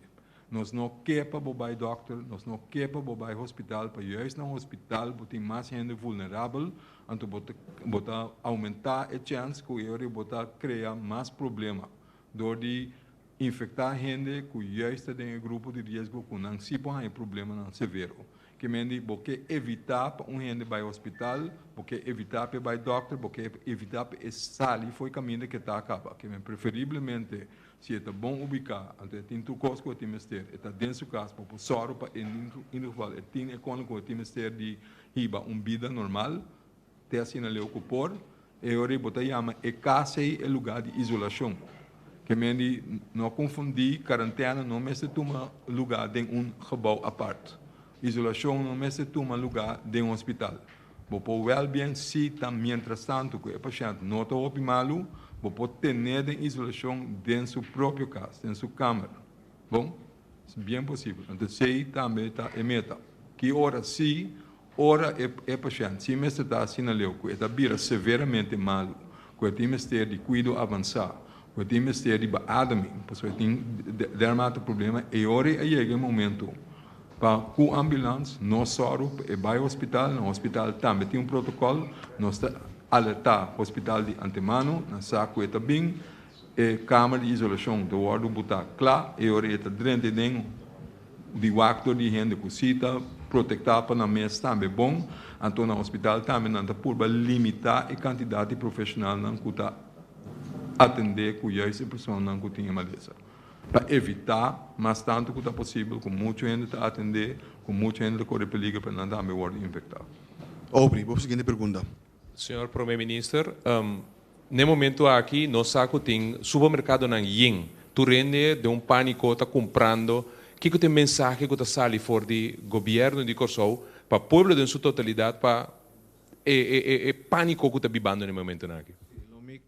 Nos no ke pa bo bai dòkter, nos no ke pa bo bai hospital, pa juist na hospital bo tin mas hende vulnerabel, anto bo ta bo ta oumentá e chèns ku e ora bo ta krea mas problema dor di. Infektá hende ku juist ta den e grupo di riesgo ku nan si por haña problemanan severo. Ke men di bo ke evitá pa un hende bai hospital, bo ke evitá pa e bai dòkter, bo ke evitá pa e sali for e kaminda ke ta kaba. Ke men preferiblemente si e ta bon ubiká, anto e tin tur kos ku e tin mester, e ta den su kas, bo por sòru pa en ieder geval e tin e kono ku e tin mester di hiba un bida normal, te asina leu ku por. E ora ei bo ta yama e kas ei e lugá di isolashon. Ke men di no konfundí, karantena no mester tuma lugá den un gebou apart. Isolashon no mester tuma lugá den un hospital. Bo por wèl bien si ta mientrastantu ku e pashènt no ta hopi malu, bo por ten'é den isolashon den su propio kas, den su kamer. Bon? Es bien posibel. Anto esei tambe ta e meta. Ki ora si Ora e e pashènt sin mester ta asina leu ku e ta bira severamente malu, ku e tin mester di kuido avansá, ku e tin mester di beademing, pasobra e tin dermate problema, e ora ei a yega e momento pa ku ambulans nos sòru pa e bai hospital. Na hospital tambe tin un protokòl, nos ta alertá hospital di antemano, nan sa ku e ta bin, e kamer di isolashon ta wòrdu butá kla, e ora ei e ta drenta den. Di wak dor di hende ku si ta protektá pa nan mes tambe bon, anto na hospital tambe nan ta purba limitá e kantidat di profeshonalnan ku ta atendé ku juist e personanan ku tin e malesa, pa evitá mas tantu ku ta posibel ku muchu hende ta atendé, ku muchu hende ta kore peliger pa nan tambe wòrdu infektá. Aubrey, bo siguiente pregunta. Señor Prome Minister, n'e momento aki nos sa cu tin supermercadonan yen. Tur hende den un panico ta cumprando. Kico ta e mensahe cu ta sali for di Gobierno di Corsou pa pueblo den su totalidad pa e e panico cu ta bibando n'e momentonan aki?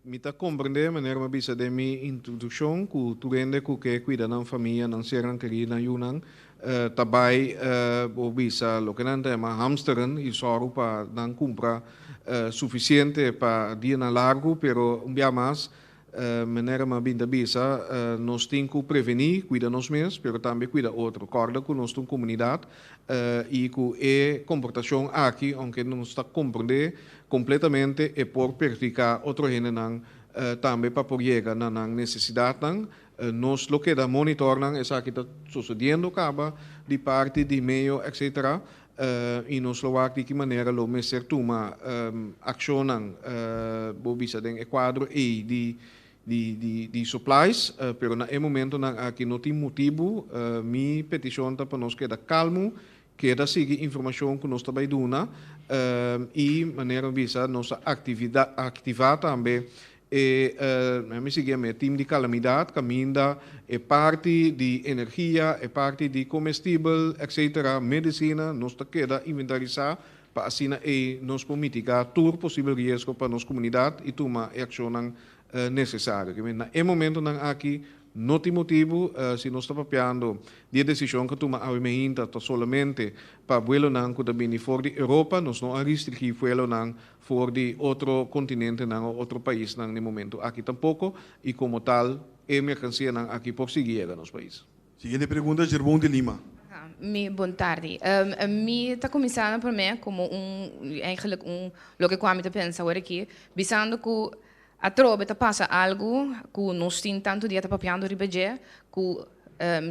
Mi ta comprende, manera mi a bisa den mi introduccion, cu tur hende cu ke cuida nan famia, nan sernan keri, nan yunan, ta bai bo bisa loke nan ta yama hamsteren i sòru pa nan kumpra sufisiente pa dianan largu, pero un bia mas manera mi a bin ta bisa nos tin ku prevení, kuida nos mes pero tambe kuida otro. Kòrda ku nos ta un komunidat i ku e komportashon aki ounke nos ta komprendé kompletamente e por perhudiká otro hendenan tambe pa por yega na nan nesesidatnan. Nos lo keda monitor nan esaki ta sosodiendo kaba di parti di meo etc. I nos lo wak di ki manera lo mester tuma akshonnan bo bisa den e kuadro ei di di supplies pero na e momentonan aki no tin motibu. Mi petishon ta pa nos keda kalmu, keda sigui informashon ku nos ta bai duna i manera mi bisa nos a aktivá tambe E mi sigui a mi team di calamidad caminda e parti di energia, e parti di comestibel, etc. Medicina, nos ta keda inventarisa pa asina ey nos por mitiga tur posibel riesgo pa nos comunidad y tuma e accionnan necesario. Na e momentonan aki No tin motibu si nos ta papiando di e desishon ku a tuma awe meinta ta solamente pa buelonan ku ta bini for di Europa, nos no a ristringí vuelonan for di otro kontinentenan o otro paisnan na e momentu aki tampoko i komo tal e merkansianan aki por sigui yega nos pais. Siguiente pregunta, Jerbon de Lima. Mi bon tardi. Mi ta kuminsá na promé komo un eigenlijk un loke ku ami ta pensa awor aki bisando ku Atrobe ta pasa algu ku nos tin tantu dia ta papiando riba dje, ku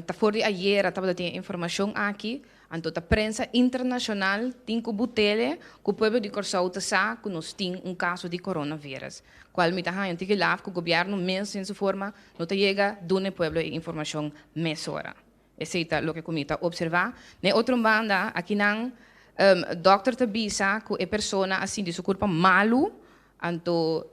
ta for di ayera tabata tin e informashon aki, anto ta prensa internashonal tin ku butele ku pueblo di Kòrsou ta sa ku nos tin un kaso di coronavirus, kual mi ta haña un tiki laf ku gobièrnu mes den su forma no ta yega duna e pueblo e informashon mesora. Esei ta loke ku mi ta opservá. Na e otro banda, akinan dòkter ta bisa ku e persona a sinti su kurpa malu, anto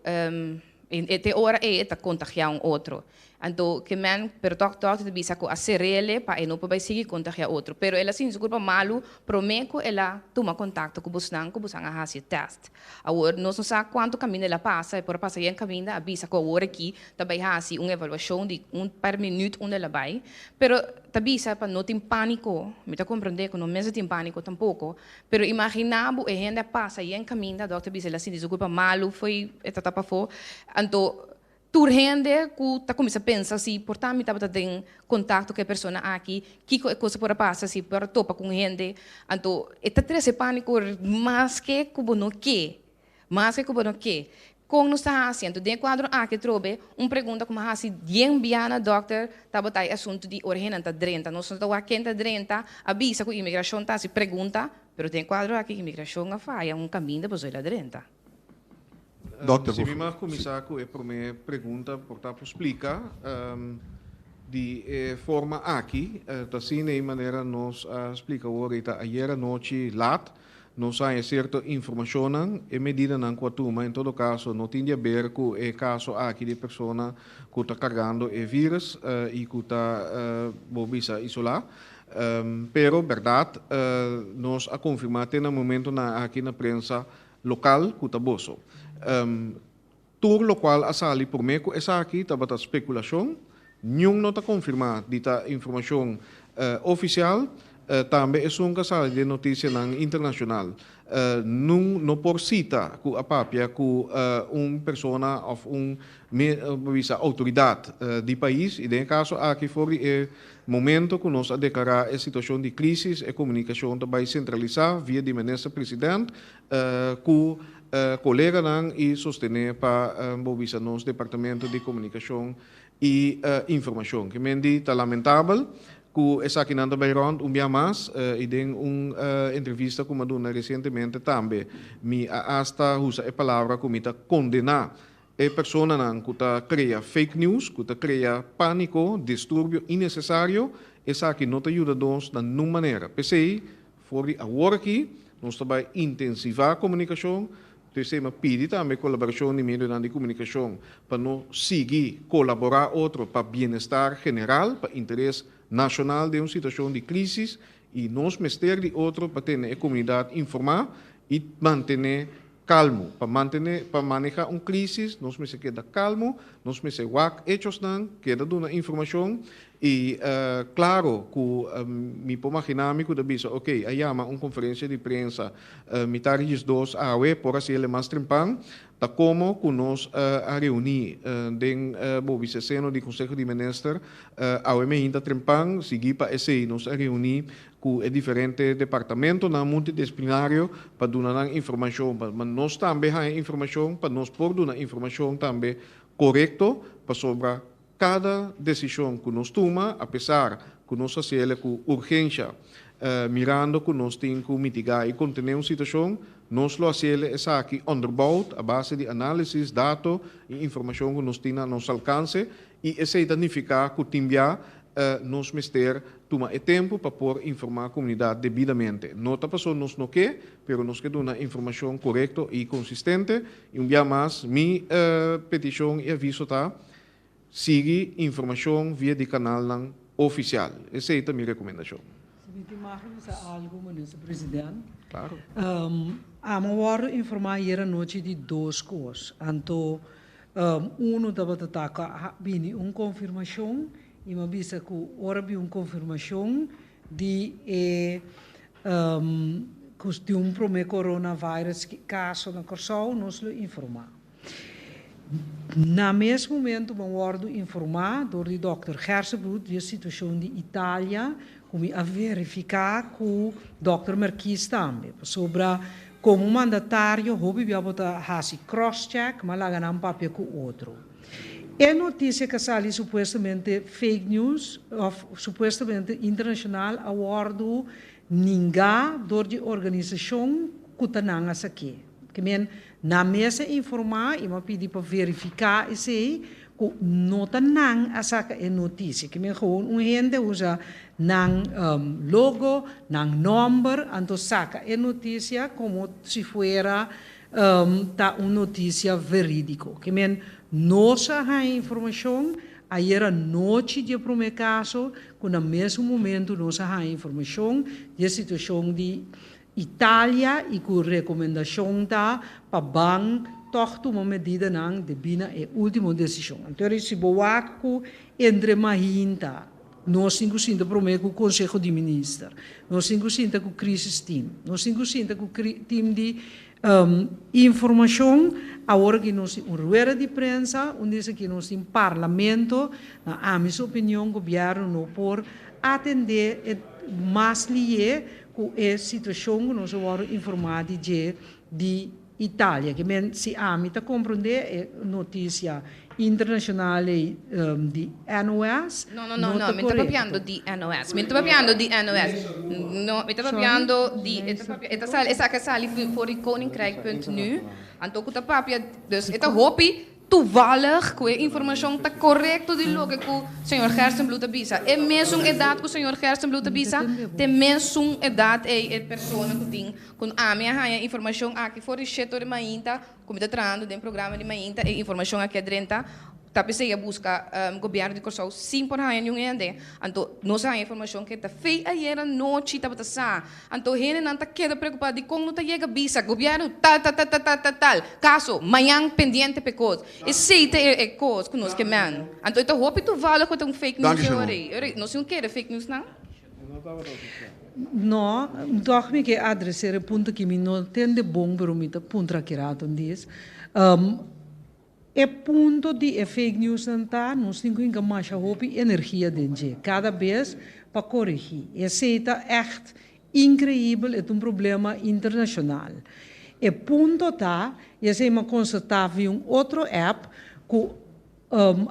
e te ora ei e ta kontagiá un otro. Anto ke men, pero tòg dòkter ta bisa ku a ser'el pa e no por bai sigui kontagiá otro. Pero el a sinti su kurpa malu promé ku el a tuma kontakto ku bosnan ku bosan a hasi e tèst. Awor nos no sa kuantu kaminda el a pasa, e por a pasa yen kaminda, a bisa ku awor aki ta bai hasi un evaluashon di un par minüt unda el a bai, pero ta bisa pa no tin pániko, mi ta komprendé ku no mester tin pániko tampoko, pero imaginá bo e hende a pasa yen kaminda, dòkter bisa el a sinti su kurpa malu fo'i e ta tapa afó, anto tur hende ku ta kuminsá pensa si por ta mi tabata den kontakto ku e persona aki, kiko e kos a por a pasa si por a topa ku un hende, anto e ta trese pániko maske ku bo no ke, maske ku bo no ke. Kon nos ta hasi? Anto den e kuadro aki atrobe un pregunta ku mi a hasi dien bia na dòkter tabata e asuntu di ora hendenan ta drenta. Nos no ta wak ken ta drenta, a bisa ku imigrashon ta hasi pregunta, pero den e kuadro aki imigrashon a faya un kaminda pasobra el a drenta. Dòkter, Si por mi favor. mag kuminsá ku e promé pregunta por ta por splika di e forma aki ta asina e manera nos a splika awor i ta ayer anochi lat Nos haña sierto informashonnan, e medidanan ku a tuma en todo kaso no tin di aber ku e kaso aki di e persona ku ta kargando e vírus i ku ta bo bisa isolá. Pero bèrdat nos a konfirmá te na momentonan aki na prensa lokal ku ta boso. Tur lokual a sali promé ku esaki tabata spekulashon, niun no ta konfirmá di ta informashon ofisial, tambe esun ku a sali den notisianan internashonal. Nun no por sita ku a papia ku un persona òf un bisa outoridat di pais i den e kaso aki for di e momento ku nos a deklará e situashon di krísis e komunikashon ta bai sentralisá via di minister president ku koleganan i sostené pa bo bisa nos departamento di komunikashon i informashon. Ke men di ta lamentabel ku esakinan ta bai rònt un bia mas i den un entrevista ku mi a duna resientemente tambe mi a asta usa e palabra ku mi ta kondená e personanan ku ta krea fake news, ku ta krea pániko, disturbio innesesario, esaki no ta yuda nos na nun manera. P'esei For di awor aki nos ta bai intensivá komunikashon, p'esei mi a pidi tambe kolaborashon di medionan di komunikashon pa no sigui kolaborá otro pa bienestar general, pa interes nashonal den un situashon di krísis i nos mester di otro pa tene e komunidat informá i mantené kalmu. Pa mantené, pa manehá un krísis nos mester keda kalmu, nos mester wak echosnan, keda duna informashon I klaro ku mi por maginá mi ku ta bisa, oke, a yama un konferensia di prensa mitar di diesdos awe, por hasi el e mas trempan, ta komo ku nos a reuní den bo bisa seno di Konseho di Minister awe meinta trempan, sigui pa esei nos a reuní ku e diferente departamentonan multidisciplinario pa duna nan informashon, pa nos tambe haña informashon, pa nos por duna informashon tambe korekto, pasobra Kada desishon ku nos tuma, apesar ku nos hasiel ku urgensha, mirando ku nos tin ku mitigá i kontené un situashon, nos lo hasiel esaki onderbouwd a base di análisis, dato i informashon ku nos tin na nos alkanse, i esei ta nifiká ku tin bia nos mester tuma e tempu pa por informá komunidat debidamente. No ta pasobra nos no ke, pero nos ke duna informashon korekto i konsistente, i un bia mas mi petishon i aviso ta, Sigui informashon via di kanalnan ofisial. Esei ta mi rekomendashon. Si mi tin mag di bisa algu, Minister President. Klaro. Amo a wòrdu informá ayer anochi di dos kos. Anto unu tabata ta ku a bini un konfirmashon i mi a bisa ku ora bin un konfirmashon di e ku di un promé coronavirus kaso na Kòrsou nos lo informá. Na mes momento bo a wordo informa door di Dòkter Gersenbroek di e situacion di Italia cu mi a verifica cu Dòkter Merkies tambe. Pasobra como mandatario hopi bia bo ta haci cross check ma laga nan papia cu otro. E noticia cu a sali supuestamente fake news of supuestamente internacional a wordo ninga door di organisacion cu ta nan a sake. Ke men Nan mes a informá i m'a pidi pa verifiká esei ku no ta nan a saka e notisia. Ke men gewoon un hende usa nan logo, nan nòmber, anto saka e notisia komo si fuera ta un notisia verídiko. Ke men nos a haña informashon ayera nochi di e promé kaso ku na mesun momentu nos a haña informashon di e situashon di Italia i ku rekomendashon ta pa ban tòg tuma medidanan debí na e último desishon. Anto si bo wak ku entre mahinta nos tin ku sinta promé ku Konseho di Minister, nos tin ku sinta ku Crisis Team, nos tin ku sinta ku team di informashon, awor aki nos tin un rueda di prensa, un di esaki nos tin Parlamento, na ami su opinion gobièrnu no por atendé e mas lié Ku e situashon ku nos a wòrdu informá di dje di Italia. Ke men si ami ta komprondé e notisia internashonal ei di NOS No, no, no, no no, ta mi ta papiando korekto. di NOS. Mi ta papiando di NOS. No, mi ta papiando di, e ta papia, e ta sali, esaki a sali for di koninkrijk punt nu. Anto ku ta papia, dus e ta hopi toevallig ku e informashon ta korekto di loke ku señor Gerstenbluth a bisa. E mesun edat ku señor Gerstenbluth a bisa, t'e mesun edat ei e persona ku tin. Ku ami a haña informashon aki for di shete ora di mainta, ku mi ta trahando den programa di mainta, e informashon aki a drenta. Ta p'esei a buska gobièrnu di Kòrsou sin por haña niun hende. Anto nos a haña informashon ke ta fei ayer anochi tabata sa. Anto hendenan ta keda preokupá dikon no ta yega bisa gobièrnu tal tal tal tal tal tal tal kaso mañan pendiente p'e kos. Esei ta e kos ku nos ke men. Anto e ta hopi toevallig ku ta un fake news Danki e ora Sharon. ei. E ora ei nos tin kere fake news nan? No, tòg mi ke adreser e punto ki mi no tende bon pero mi ta puntra ki rato un dies. E punto di e fake newsnan ta nos tin ku hinka masha hopi energia den dje kada bes pa korigí. Esei ta ègt inkreibel, e ta un problema internashonal. E punto ta, i esei mi a konstatá via un otro app, ku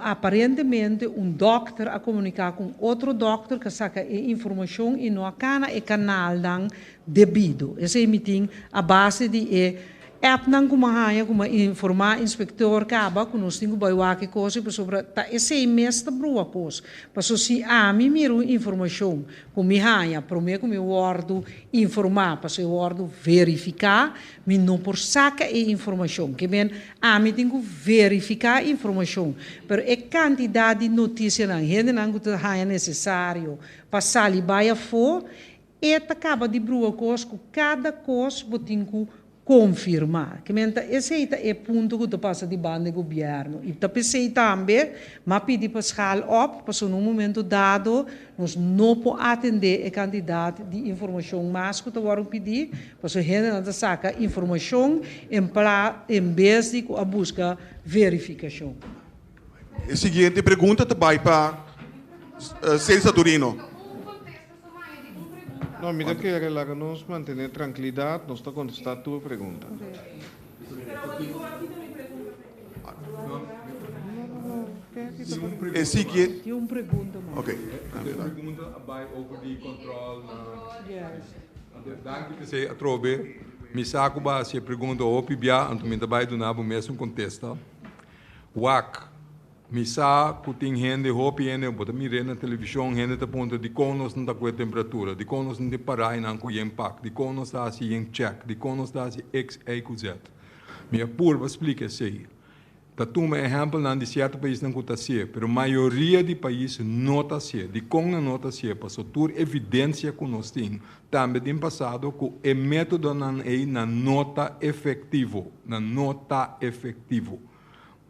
aparentemente un dòkter a komuniká ku un otro dòkter ku a saka e informashon i no a kana e kanalnan debido. Esei mi tin a base di e Appnan ku m'a haña ku m'a informá inspektor kaba ku nos tin ku bai wak e kos ei pasobra ta esei mes ta brua kos. Paso si ami mira un informashon ku mi haña promé ku mi wòrdu informá paso e wòrdu verifiká, mi no por saka e informashon. Ke men ami tin ku verifiká informashon. Pero e kantidat di notisianan hendenan ku ta haña nesesario pa sali bai afó E ta kaba di brua kos ku kada kos bo tin ku konfirmá. Ke men ta esei ta e punto ku ta pasa di banda e gobièrnu. I ta p'esei tambe m'a pidi pa schaal op, pasobra na un momento dado nos no por atendé e kantidat di informashon mas ku ta wòrdu pidí, pasobra hendenan ta saka informashon en pla en bes di ku a buska verifikashon. E siguiente pregunta ta bai pa Celsa Turino. No, mi ta kere laga nos mantene trankilidat, nos ta kontestá tur pregunta. E siguiente. Tin un pregunta mas. Oké. E pregunta a bai over di control na. Danki p'esei atrobe. Mi sa ku bo a hasi e pregunta hopi bia, anto mi ta bai duna bo mes un kontesta. Wak. Mi sa ku tin hende, hopi hende, bo ta mir'é na televishon, hende ta puntra dikon nos no ta ku e temperatura, dikon nos no tin pará einan ku yen pak, dikon nos ta hasi yen chèk, dikon nos ta hasi x, y ku z. Mi a purba splika esei. Ta tuma ehèmpelnan di sierto paisnan ku ta hasié, pero mayoria di pais no ta hasié. Dikon nan no ta hasié? Pasobra tur evidensia ku nos tin, tambe den pasado, ku e métodonan ei nan no ta efektivo, nan no ta efektivo.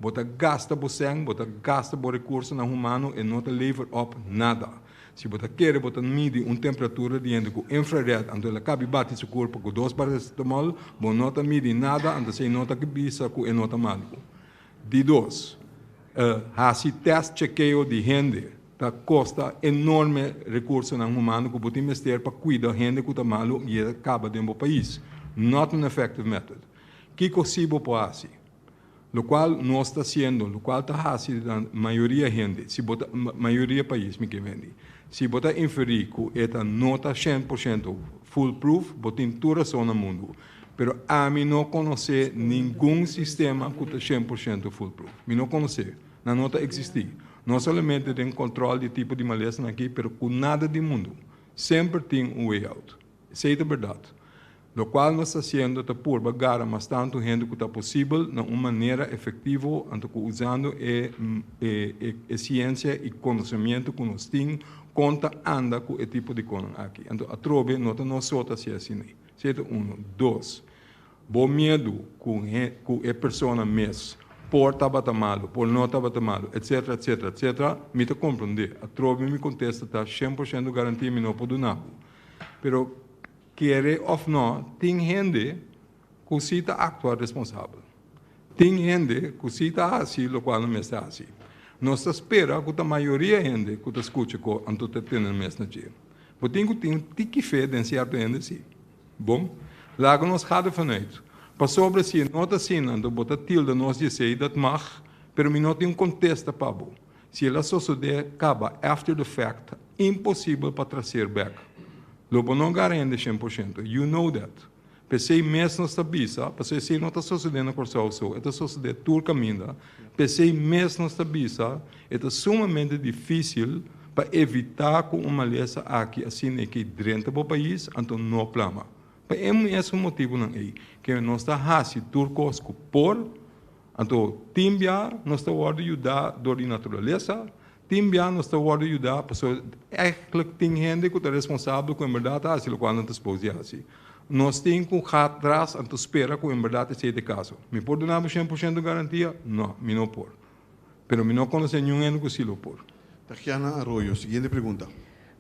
Bo ta gasta bo sèn, bo ta gasta bo rekursonan humano, e no ta lever op nada. Si bo ta kere bo ta midi un temperatura di hende ku infrared, anto el a kabi bati su kurpa ku dos paracetamol, bo no ta midi nada, anto esei no ta bisa ku e no ta malu. Di dos, hasi tèst chekeo di hende ta kosta enorme rekursonan humano ku bo tin mester pa kuida hende ku ta malu i e kaba den bo pais. Not an effective method. Kiko si bo por hasi? Locual nos ta haciendo, locual ta haci na mayoria hende, si bo ta, mayoria pais mi ke mendi, si bo ta inferi cu e ta no ta cien por ciento full proof, bo tin tur razon na mundo. Pero ami no conoce ningun sistema cu ta cien por ciento full proof. Mi no conoce. Nan no ta existi. No solamente den control di tipo di malesanan aki, pero cu nada di mundo. Semper tin un way out. Esey ta berdad. Lokual nos ta hasiendo ta purba gara mas tantu hende ku ta posibel na un manera efektivo anto ku usando e e siensia i konosemiento ku nos tin kon ta anda ku e tipo di konan aki. Anto atrobe no ta nos so ta hasi asina. Esei ta uno. Dos, bo miedu ku ku e persona mes por tabata malu, por no tabata malu, etcetera, etcetera, etcetera, mi ta komprondé. Atrobe mi kontesta ta 100% garantia mi no por duna bo. Pero Kere of no, tin hende ku si ta aktua responsabel. Tin hende ku si ta hasi lokual nan mester hasi. Nos ta spera ku ta mayoria hende ku ta skucha ku anto ta tene nan mes na dje. Bo tin ku tin un tiki fe den sierto hende si. Bon, laga nos ga dervan uit. Pasobra si e no ta asina, anto bo ta tilda nos di esei, dat mag, pero mi no tin un kontesta pa bo. Si el a sosodé kaba after the fact, ta imposibel pa traseer bek. Lo bo no gara hende 100%. You know that. P'esei mes nos ta bisa, pasobra esei no ta sosodé na Kòrsou so, e ta sosodé tur kaminda. P'esei mes nos ta bisa, e ta sumamente difísil pa evitá ku un malesa aki asina e kei drenta bo pais, anto no plama. Pa e mesun motibunan ei, ke nos ta hasi tur kos ku por, anto tin bia nos ta wòrdu yudá dor di naturalesa, tin bia nos ta wòrdu yudá pasobra ègtlik tin hende ku ta responsabel ku en bèrdat ta hasi lokual nan ta spos di hasi. Nos tin ku ga atras anto spera ku en bèrdat esei ta e kaso. Mi por duna bo 100% garantia? No, mi no por. Pero mi no konosé niun hende ku si lo por. Tagiana Arroyo, siguiente pregunta.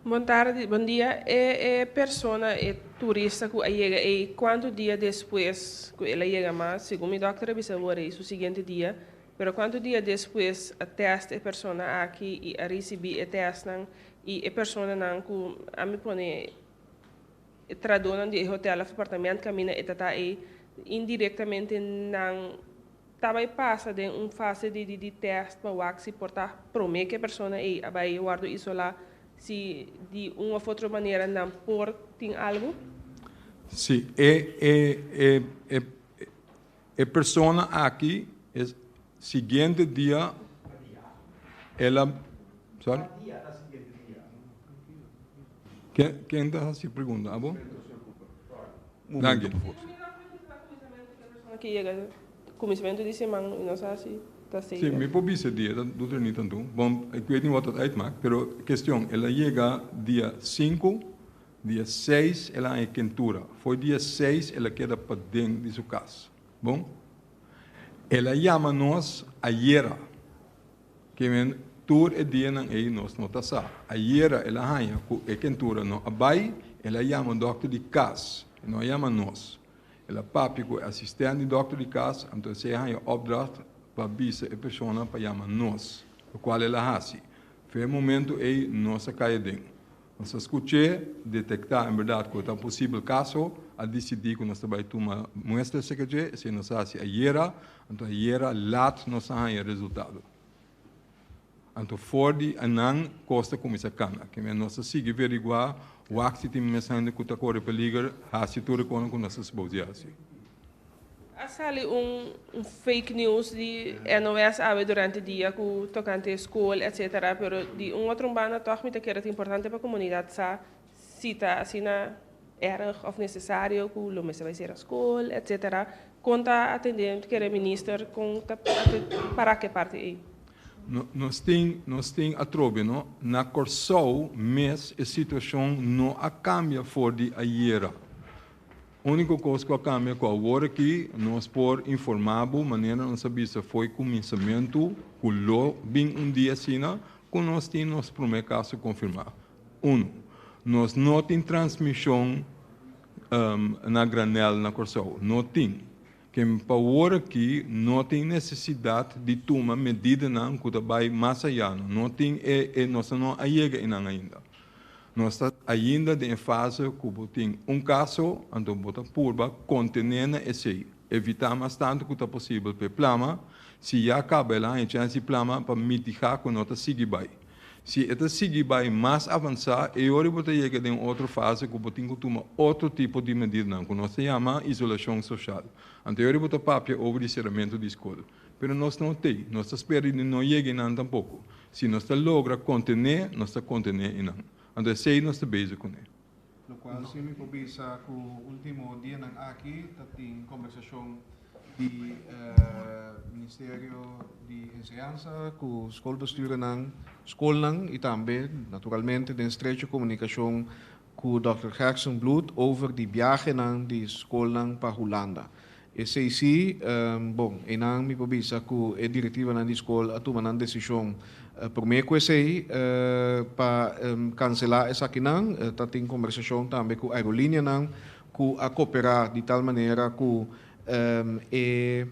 Bon tardi, bon dia. E e persona, e turista ku a yega ei, kuantu dia despues ku el a yega mas? Segun mi dòkter a bisa awor ei su siguiente dia, pero kuantu dia despues a tèst e persona aki i a risibí e tèstnan i e personanan ku ami pone e tradónan di e hotèl òf apartamènt kaminda e ta ta ei indirektamente nan ta bai pasa den un fase di di tèst pa wak si por ta promé ku e persona ei a bai wòrdu isolá, si di un òf otro manera nan por tin algu? Sí, e e e e e persona aki e siguiente dia el a sorry? Ken ken ta hasi pregunta? Abo? Danki. Persona ki yega kuminsamentu di siman i no sa si ta Sí, mi por bisa dia, dat doet er niet aan toe. Want ik weet niet wat dat uitmaakt, pero kestion, el a yega dia 5, dia 6 el a haña kentura. Fo'i dia 6 el a keda paden di su kas. Bon? El a yama nos ayera. Ke men tur e dianan ei nos no ta sa. Ayera el a haña ku e kentura no a bai, el a yama dòkter di kas, e no a yama nos. El a papia ku e asistènt di dòkter di kas, anto esei a haña opdracht pa bisa e persona pa yama nos, lokual el a hasi. Fe e momentu ei nos a kai aden. Nos a skuch'é, detektá en bèrdat ku e ta un posibel kaso, a disidí ku nos ta bai tuma muestra serka dje, esei nos a hasi ayera, anto ayera lat nos a haña resultado. Anto for di anan kos ta kuminsá kana. Keme nos ta sigui veriguá, wak si tin mes hende ku ta kore peliger, hasi tur e konan ku nos ta supos di hasi. A sali un fake news di NOS awe durante dia ku tokante skol etc. Pero di un otro banda tòg mi ta kere ta importante pa komunidat sa si ta asina erg òf nesesario ku lo mester bai sera skol etc. Kon ta atendé mi ta kere minister kon ta para ku e parti ei. Nos tin nos tin atrobe no na Kòrsou mes e situashon no a kambia for di ayera. Úniko kos ku a kambia ku awor aki nos por informá bo manera nos a bisa fo'i kuminsamentu ku lo bin un dia asina ku nos tin nos promé kaso konfirmá. Unu, nos no tin transmishon na granèl na Kòrsou. No tin. Ken pa awor aki no tin nesesidat di tuma medidanan ku ta bai mas ayá. No tin e nos no a yega einan ainda. Nos ta ainda den e fase ku bo tin un kaso, anto bo ta purba kontené na esei, evitá mas tantu ku ta posibel pa e plama, si ya kaba el a haña chèns di plama pa mitigá ku no ta sigui bai. Si e ta sigui bai mas avansá, e ora bo ta yega den un otro fase ku bo tin ku tuma otro tipo di medidanan ku nos ta yama isolashon soshal. Anto e ora bo ta papia over di seramentu di skol. Pero nos no t'ei. Nos ta spera di no yega einan tampoko. Si nos ta logra kontené, nos ta kontené einan. Anto esei nos ta bezig kuné. Lokual si mi por bisa ku último dianan aki ta tin kombersashon di Ministerio di Enseñansa ku skolbestuurnan, skolnan i tambe naturalmente den estrecho komunikashon ku dòkter Gerstenbluth over di biahenan di skolnan pa Hulanda. Esei sí, bon, einan mi por bisa ku e direktivanan di skol a tuma nan desishon promé ku esei pa kanselá esakinan. Ta tin kombersashon tambe ku aerolinianan ku a koperá di tal manera ku e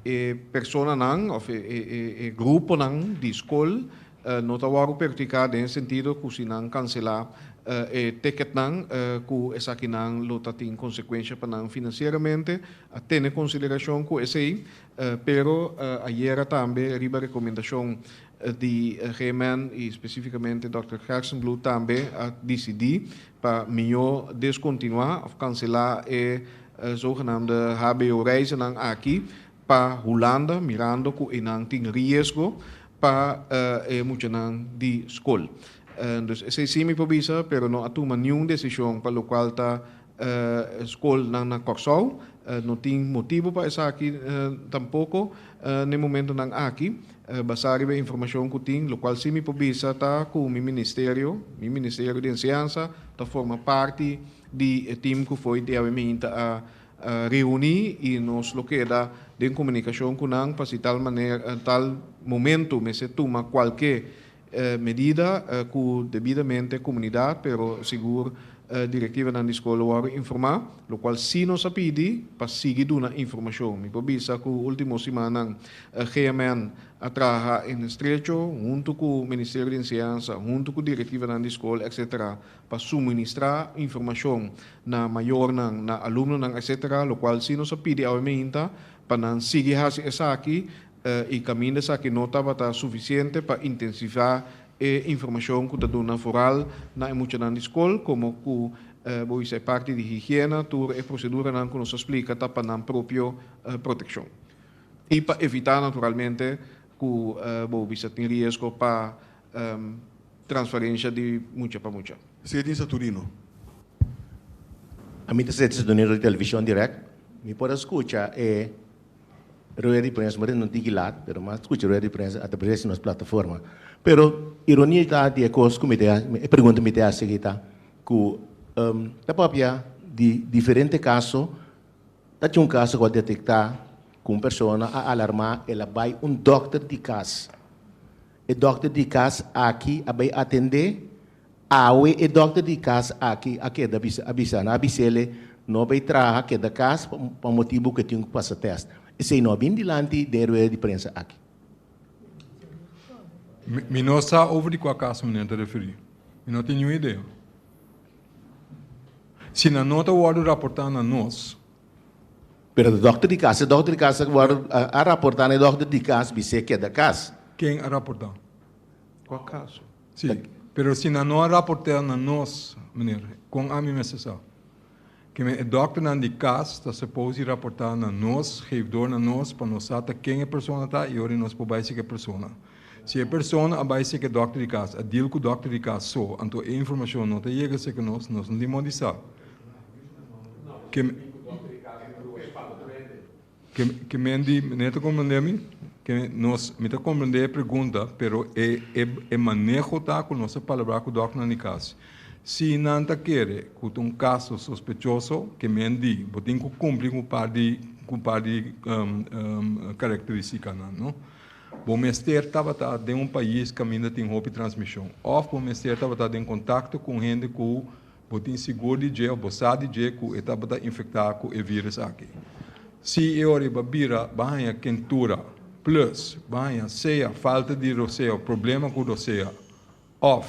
e personanan òf e gruponan di skol. no ta wòrdu perhudiká den e sentido ku si nan kanselá e ticketnan ku esakinan lo ta tin konsekuensha pa nan finansieramente. A tene konsiderashon ku esei, pero ayera tambe riba rekomendashon di GMN i spesífikamente dòkter Gerstenbluth tambe a disidí pa mihó deskontinuá òf kanselá e zogenaamde hbo-reizennan aki pa Hulanda mirando ku einan tin riesgo pa e muchanan di skol. Dus esei sí mi por bisa, pero no a tuma niun desishon pa lokual ta skolnan na Kòrsou. No tin motibu pa esaki tampoko n'e momentonan aki. Basá riba e informashon ku tin, lokual sí mi por bisa ta ku mi ministerio, mi Ministerio di Enseñansa, ta forma parti di e tim ku fo'i di awe minta a reuní i nos lo keda den komunikashon ku nan pa si tal manera, tal momento mester tuma kualke Medida ku debidamente komunidat pero sigur direktivanan di skol lo wòrdu informá, lokual sí nos a pidi pa sigui duna informashon. Mi por bisa ku último simannan GMN a traha en estrecho huntu ku Ministerio di Enseñansa, huntu ku direktivanan di skol etcetera pa suministrá informashon na mayornan, na alumnonan etcetera, lokual sí nos a pidi awe meinta pa nan sigui hasi esaki I kaminda esaki no tabata sufisiente pa intensivá e informashon ku ta duna foral na e muchanan di skol, komo ku bo bisa e parti di higiena, tur e proseduranan ku nos a splika ta pa nan propio protekshon. I pa evitá naturalmente ku bo bisa tin riesgo pa transferensha di mucha pa mucha. Sedin Saturino. Ami ta Sedin Saturino di Televishon Direct. Mi por a skucha e Rueda di prensa, mari no tiki lat, pero mas skucha rueda di prensa a través di nos plataforma. Pero ironia ta di e kos ku mi ta e pregunta mi ta hasi aki ta ku ta papia di diferente kaso, ta tin un kaso ku a detektá ku un persona a alarmá el a bai un dòkter di kas. E dòkter di kas aki a bai atendé Awe e dokter di kas aki a keda bisa a bisa nan a bis'ele no bay traha keda kas pa motibu ku e tin ku pasa tèst. Esei no a bin dilanti den rueda di prensa aki. Mi no sa over di kua kaso meneer ta referí. Mi no tin niun idea. Si nan no ta wòrdu raportá na nos. Pero e dokter di kas, e dokter di kas a wòrdu a raportá na e dokter di kas bis'é keda kas. Ken a raportá? Kua kaso? Sí, pero si nan no a raportea na nos, meneer, kon ami mester sa? Ke men e dokternan di kas ta suppose di raporta na nos, geef door na nos, pa nos sa ta ken e persona ta i ora nos por bai seka e persona. Si e persona a bai seka e dokter di kas, a deal ku dokter di kas so, anto e informashon no ta yega seka nos, nos no tin modo di sa. Ke Ke men di, meneer ta comprende mi? Ke nos, mi ta comprende e pregunta, pero e, e, e maneho ta ku nos a palabrá ku dòkternan di kas. Si nan ta kere ku ta un kaso sospechoso, ke men di, bo tin ku kumpli ku un par di, ku un par di karakteristikanan, no? Bo mester tabata den un pais kaminda tin hopi transmishon, òf bo mester tabata den kontakto ku un hende ku Bo tin sigur di dje of bo sa di dje ku e tabata infektá ku e vírus aki? Si e ora bo a bira bo a haña kentura plus bo a haña sea falta di rosea of problema ku rosea of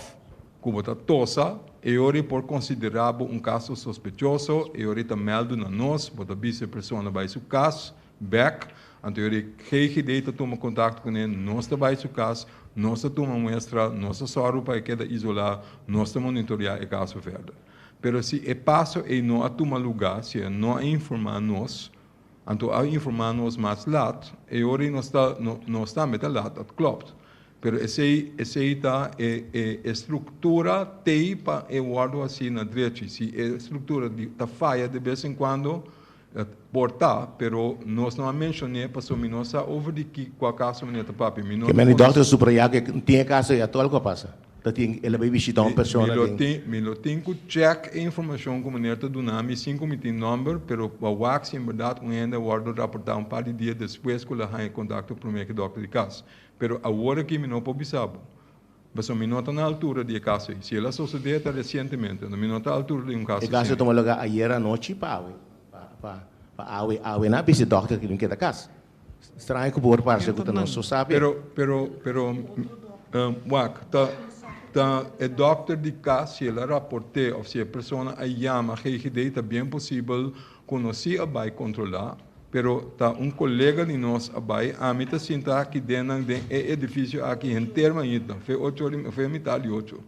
ku bo ta tosa, e ora por konsiderá bo un kaso sospechoso, e ora ta mèldu na nos, bo ta bisa e persona bai su kas bèk, anto e ora GGD ta tuma kontakto kuné, nos ta bai su kas, nos ta tuma muestra, nos ta sòru pa e keda isolá, nos ta monitoreá e kaso verder. Pero si e paso ei no a tuma lugá, si e no a informá nos, anto a informá nos mas lat, e ora ei nos ta, nos tambe ta lat, dat klopt. Pero esei, esei ta e, e, e struktura t'ei pa e wòrdu hasí na drechi. Si e struktura di, ta faya de bes en kuando, Por ta, pero nos no a mencion'é pasobra mi no sa over di ki cua caso meneer ta papia. Mi no ta Meni dokter subraya cu tin e caso y actual cu a pasa. Ta tin el a bay bishita un persona Mi lo tin, mi lo tin cu check e informacion cu meneer ta duna mi sin cu mi tin nomber, pero pa wak si en berdad un hende a wordo raporta un par di dia despues cu el a haña contacto prome cu e dokter di cas. Pero awor aki mi no por bisa bo. Pasobra mi no ta na altura di e kaso ei. Si el a sosodé ta resientemente, no mi no ta altura di un kaso E kaso a tuma lugá ayera anochi pa awe. Pa pa awe awe nan a bisa e dòkter ku tin keda kas. Straño ku por parse ku ta nos so sabi. Pero pero pero. Wak, ta ta e dòkter di kas si el a raport'é òf si e persona a yama GGD ta bien posibel ku nos si a bai kontrolá, pero ta un kolega di nos a bai. Ami ta sinta aki den nan den e edifisio aki henter mainta, fe ocho ora fe mitar di ocho.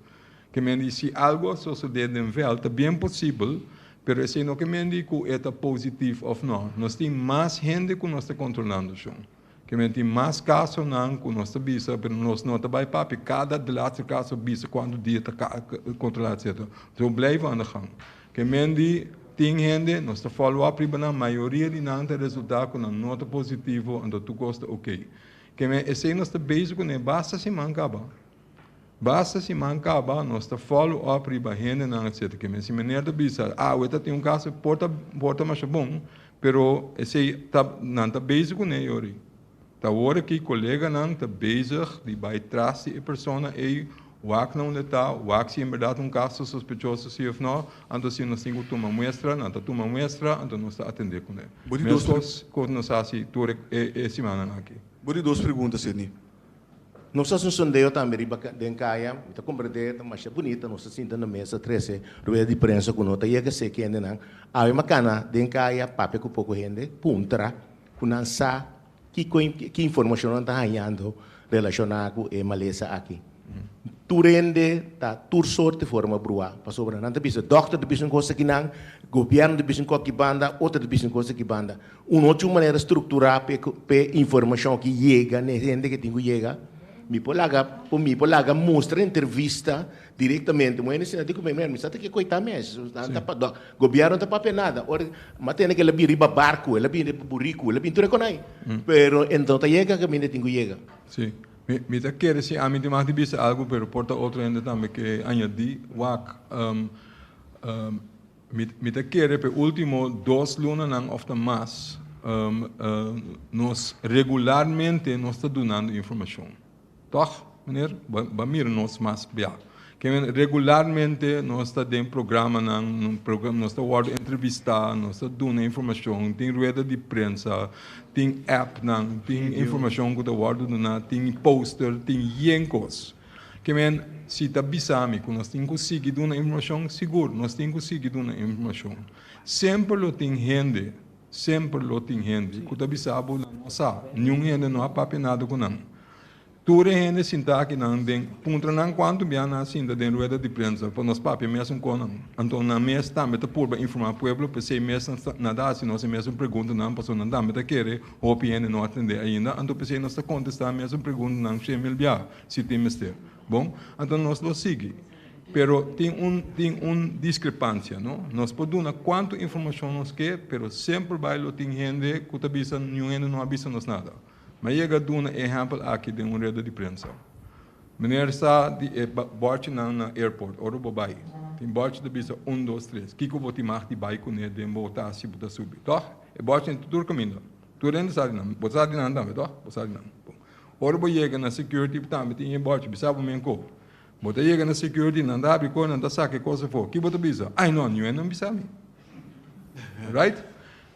Ke men di si algu a sosodé den vèlt ta bien posibel, pero esei no ke men di ku e ta positif òf nò. Nos tin mas hende ku nos ta kontrolando shon. Ke men tin mas kasonan ku nos ta bisa, pero nos no ta bai papia kada de laatste kaso bisa kuantu dia ta kontrolá etcetera. Zo blijven aan de gang. Ke men di tin hende, nos ta follow up riba nan, mayoria di nan ta resultá ku nan no ta positivo, anto tur kos ta oké. Ke men esei nos ta bezig kuné basta siman kaba. Basta siman kaba nos ta follow up riba hendenan etc. Ke men si meneer ta bisa awe ta tin un kaso por ta por ta masha bon pero esei ta nan ta bezig kuné yori. Ta awor aki koleganan ta bezig di bai tras di e persona ei wak na unda ta wak si enberdat un kaso sospechoso si of no anto si nos tin ku tuma muestra nan ta tuma muestra anto nos ta atendé kuné. Bo di dos Meskos ku nos hasi tur e e simannan aki. Bo di dos pregunta Sidney. Nos hasi un sondeo tambe riba den kaya, mi ta komprendé ta masha bunita, nos ta sinta na mesa trese rueda di prensa ku no ta yega se kendenan. Awe mi a kana den kaya papia ku poko hende, puntra ku nan sa kiko ki informashon nan ta hañando relashoná ku e malesa aki. Tur hende ta tur sorte forma bruá, pasobra nan ta bisa dòkter ta bisa un kos akinan, gobièrnu ta bisa un kos aki banda, otro ta bisa un kos aki banda. Un otro manera strukturá p'e informashon ki yega n'e hende ke tin ku yega, mi por laga por mi por laga mustra entrevista direktamente. Muhé nesina di ku mi, mi sa ta ke koitá mes, nan ta pa gobièrnu ta papia nada. Ora mi a tende ku el a bin riba barku, el a bin riba buriku, el a bin tur e konai. Pero e no ta yega kaminda e tin ku yega. Sí. Mi mi ta kere si ami tin mas di bisa algu pero por ta otro hende tambe ke añadí. Wak, Mi mi ta kere p'e ultimo dos lunanan of ta mas nos regularmente nos ta dunando informacion. Toch, meneer? Bo bo a mira nos mas bia. Ke men regularmente nos ta den programanan, nos ta wordo entrevista, nos ta duna informacion, tin rueda di prensa, tin appnan, tin informacion cu ta wordo duna, tin poster, tin yen cos. Ke men, si ta bisa mi ku nos tin ku sigui duna informashon, sigur nos tin ku sigui duna informashon. Semper lo tin hende, semper lo tin hende ku ta bisa bo nan no sa, niun hende no a papia nada ku nan. Tur e hende sinta akinan den, puntra nan kuantu bia nan a sinta den rueda di prensa pa nos papia mesun kon nan. Anto nan mes tambe ta purba informa pueblo, p'esei mes nan ta hasi nos e mesun preguntanan pasobra nan tambe ta kere hopi hende no a tende ainda, anto p'esei nos ta kontesta mesun preguntanan shemil bia. Si tin mester. Bon, anto nos lo sigui. Pero tin un tin un diskrepansia, no? Nos por duna kuantu informashon nos ke, pero semper bai lo tin hende ku ta bisa niun hende no a bisa nos nada. Mi a yega duna e ehèmpel aki den un reda di prensa. Meneer sa di e bòrchinan na airport, ora bo bai, tin bòrchi ta bisa un, dos, tres. Kiko bo tin mag di bai kuné den bo tas si bo ta subi, tòg? E bòrchinan ta tur kaminda. Tur hende sa di nan. Bo sa di nan tambe, tòg? Bo sa di nan. Bon. Ora bo yega na security tambe tin e bòrchi bisa bo men ko. Bo ta yega na security nan ta habri ko nan ta saka e kos afó. Ki bo ta bisa? Ai no, niun hende no bisa mi. Right?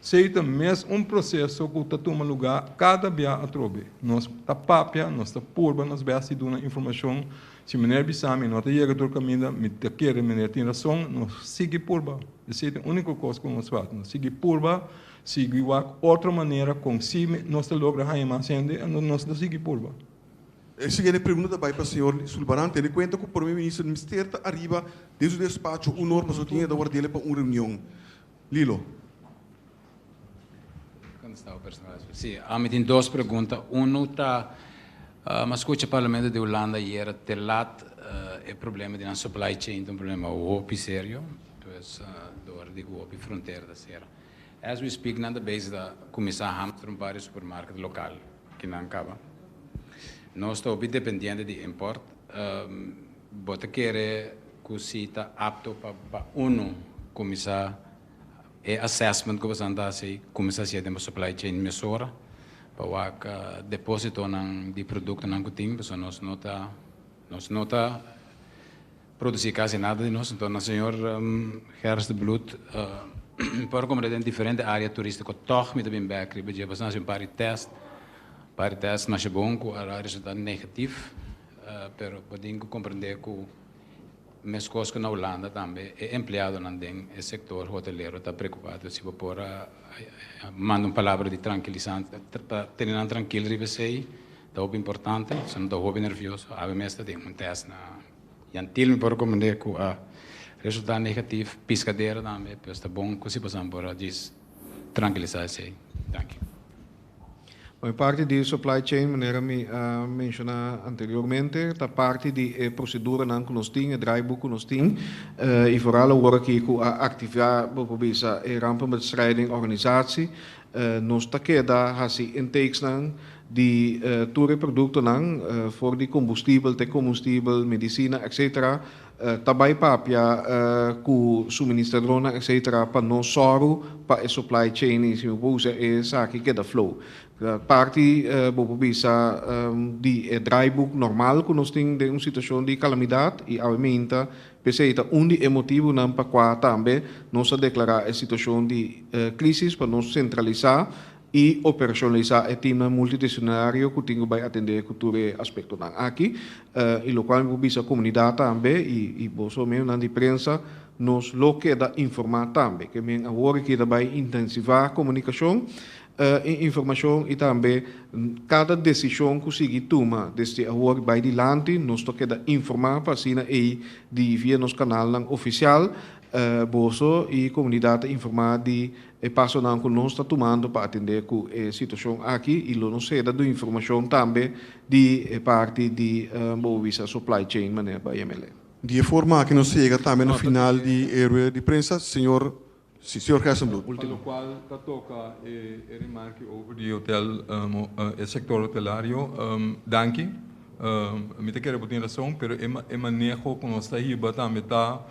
Sei ta mes un proseso ku ta tuma lugá kada bia atrobe. Nos ta papia, nos ta purba nos bèst di duna informashon. Si meneer bisa mi no ta yega tur kaminda, mi ta kere meneer tin rason, nos sigui purba. Esei ta e úniko kos ku nos fat. Nos sigui purba. Sigui wak otro manera kon si nos ta logra haña mas hende, anto nos ta sigui purba. E siguiente pregunta ta bai pa señor Sulbaran. Tene kuenta ku Prome Minister mester ta ariba den su despacho un or pasobra tin e ta wardele pa un reunion. Lilo. Si, ami tin dos pregunta. Uno ta, mi a skucha Parlamento di Hulanda ayera te lat e problema di nan supply chain ta un problema hopi serio, pues dor di ku hopi frontera ta sera. As we speak nan ta bezig ta cuminsa hamster un par di supermarket local ki nan caba. Nos ta hopi dependiente di import. Bo ta kere cu si ta apto pa pa uno cuminsa e assessment cu boso ta haci cuminsa hacié den bo supply chain mesora pa wak depositonan di productonan cu tin pasobra nos no ta nos no ta Produci casi nada di nos, enton na señor Gerstenbluth por como den diferente area turistico toch mi ta bin bek riba dje, pasobra nan haci un par di test, par di test masha bon cu a resulta negatief. pero bo tin ku komprendé ku meskos ku na Hulanda tambe e empleadonan den e sektor hotelero ta preokupá. Si bo por a manda un palabra di trankilisante pa tene nan trankil riba esei ta hopi importante. So nan ta hopi nervioso. Awe mes ta tin un tèst na Jan Thiel mi por rekomend'é ku a resultá negatif. Piskadero tambe, pues ta bon ku si boso por a djis trankilisá esei. Danki. Bon, e parti di supply chain, manera mi a menciona anteriormente, ta parti di e proceduranan cu nos tin, e draaiboek cu nos tin, y vooral awor aki cu a activa, bo por bisa, e rampenbestrijding organisatie, nos ta keda haci intakesnan di tur e productonan, for di combustibel te comustibel, medicina, etc. Ta bai papia ku suministradornan etcetera pa no sòru pa e supply chain i si bo por usa esaki keda flow. Parti bo por bisa di e draaiboek normal ku nos tin den un situashon di kalamidat i awe meinta p'esei ta un di e motibunan pa kua tambe nos a deklará e situashon di krisis pa nos sentralisá i operashonalisá e timnan multidisiplinario ku tin ku bai atendé ku tur e aspektonan aki. I lokual mi por bisa komunidat tambe i boso medionan di prensa, nos lo keda informá tambe. Ke men awor aki ta bai intensivá komunikashon i informashon i tambe kada desishon ku sigui tuma desde awor bai dilanti nos ta keda informá pa asina ei di via nos kanalnan ofisial boso i komunidat ta informá di E pasonan ku nos ta tumando pa atendé ku e situashon aki i lo nos seda du informashon tambe di e parti di bo bisa supply chain manera pa yam'e. Di e forma aki nos yega tambe na final di e rueda di prensa, señor, si, señor Gerstenbluth. Pa lokual ta toka e remarke over di hotel, e sektor hotelario, danki. Mi ta kere bo tin rason, pero e maneho ku nos ta hiba tambe ta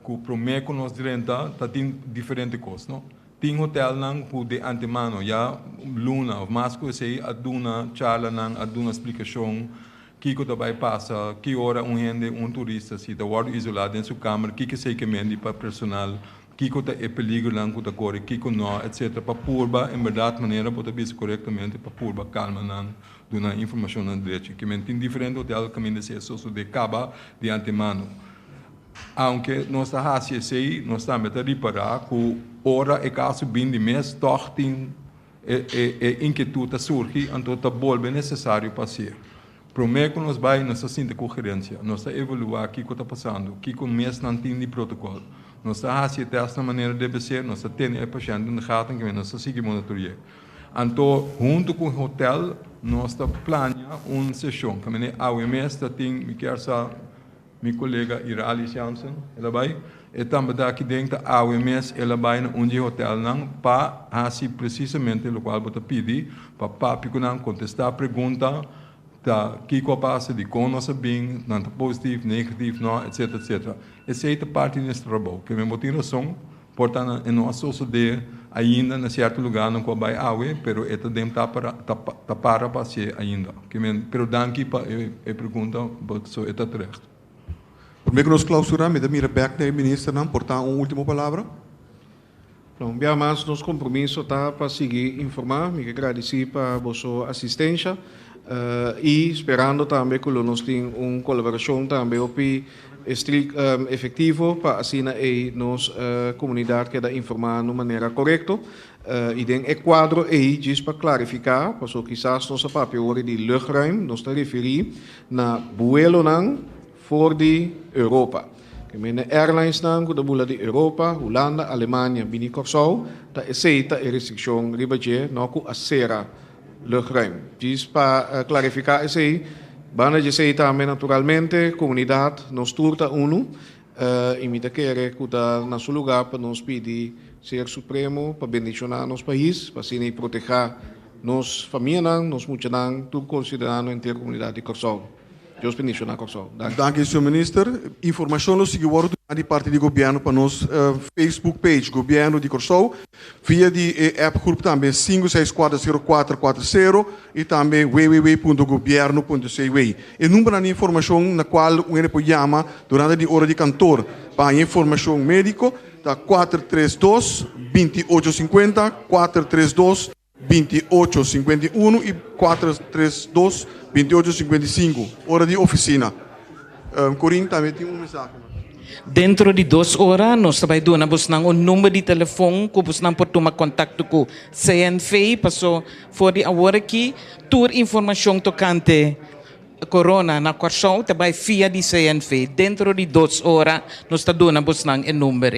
Ku promé ku nos drenta ta tin diferente kos, no? Tin hotelnan ku de antemano ya luna òf mas ku esei a duna charlanan, a duna splikashon kiko ta bai pasa, ki ora un hende, un turista si ta wòrdu isolá den su kamer, kiko esei ke mendi pa personal, kiko ta e peligronan ku ta kore, kiko no, etcetera, pa purba en bèrdat manera bo ta bisa korektamente pa purba kalma nan, duna informashonnan drechi. Ke men tin diferente hotel kaminda esei a sosodé kaba di antemano. Aunke nos ta hasi esei, nos tambe ta ripará ku ora e kaso bin di mes, tòg tin e inkietut ta surgi, anto ta bolbe nesesario pa hasié. Promé ku nos bai, nos ta sinta ku gerensia, nos ta evaluá kiko ta pasando, kiko mes nan tin di protokòl. Nos ta hasi e tèst na manera debe ser, nos ta tene e pashènt den de gaten, kimen nos ta sigui monitori'é. Anto huntu ku hotèl nos ta plania un seshon, kaminda awe mes ta tin, mi kier sa, Mi kolega Iralis Jansen, el a bai. E tambe ta aki den, ta awe mes el a bai na un di e hotelnan pa hasi presisamente lokual bo ta pidi, pa papia ku nan, kontestá pregunta, ta kiko a pasa, dikon nos a bin, nan ta positif, negatif, no, etsetera, etsetera. Esei ta parti di nos trabou. Ke men bo tin rason, por ta na e no a sosodé ainda na sierto lugarnan ku a bai awe, pero e ta den ta para ta para pa hasié ainda. Ke men, pero danki pa e e pregunta, so e ta terecht. Promé ku nos klausurá, mi ta mira bèk na e ministernan, por ta un último palabra? No, un bia mas nos kompromiso ta pa sigui informá. Mi ke gradisí pa boso asistensha i sperando tambe ku lo nos tin un kolaborashon tambe hopi Estrik efektivo pa asina ei nos komunidat keda informá na un manera korekto. I den e kuadro ei, djis pa klarifiká, pasobra kisas nos a papia ora di luchtruim, nos ta referí na buelonan for di Europa. Ke mende airlinesnan ku ta bula di Europa, Hulanda, Alemania bini Kòrsou, ta esei ta e restrikshon riba dje, no ku a sera Luchtruim. Djis pa klarifiká esei, banda djesei tambe naturalmente komunidat nos tur ta unu i mi ta kere ku ta na su lugá pa nos pidi Ser Supremo pa bendishoná nos pais pa asina i protehá nos famianan, nos muchanan, tur konsiderando henter komunidat di Kòrsou. Dios bendishoná Kòrsou. Danki. Danki señor Minister. Informashon lo sigui wòrdu duna di parti di Gobièrnu pa nos Facebook page Gobièrnu di Kòrsou via di e app groep tambe 5640440 i tambe www.gobiernu.cw. E numbernan di informashon na kual un hende por yama durante di ora di kantor pa haña informashon médiko ta 432 2850, 432. 28 51 i 432 28 55, ora di ofisina. Corinne tambe tin un mensahe. Dentro di dos ora nos ta bai duna bosnan un number di telefon ku bosnan por tuma kontakto ku CNV, paso for di awor aki tur informashon tokante corona na Kòrsou ta bai via di CNV. Dentro di dos ora nos ta duna bosnan e number.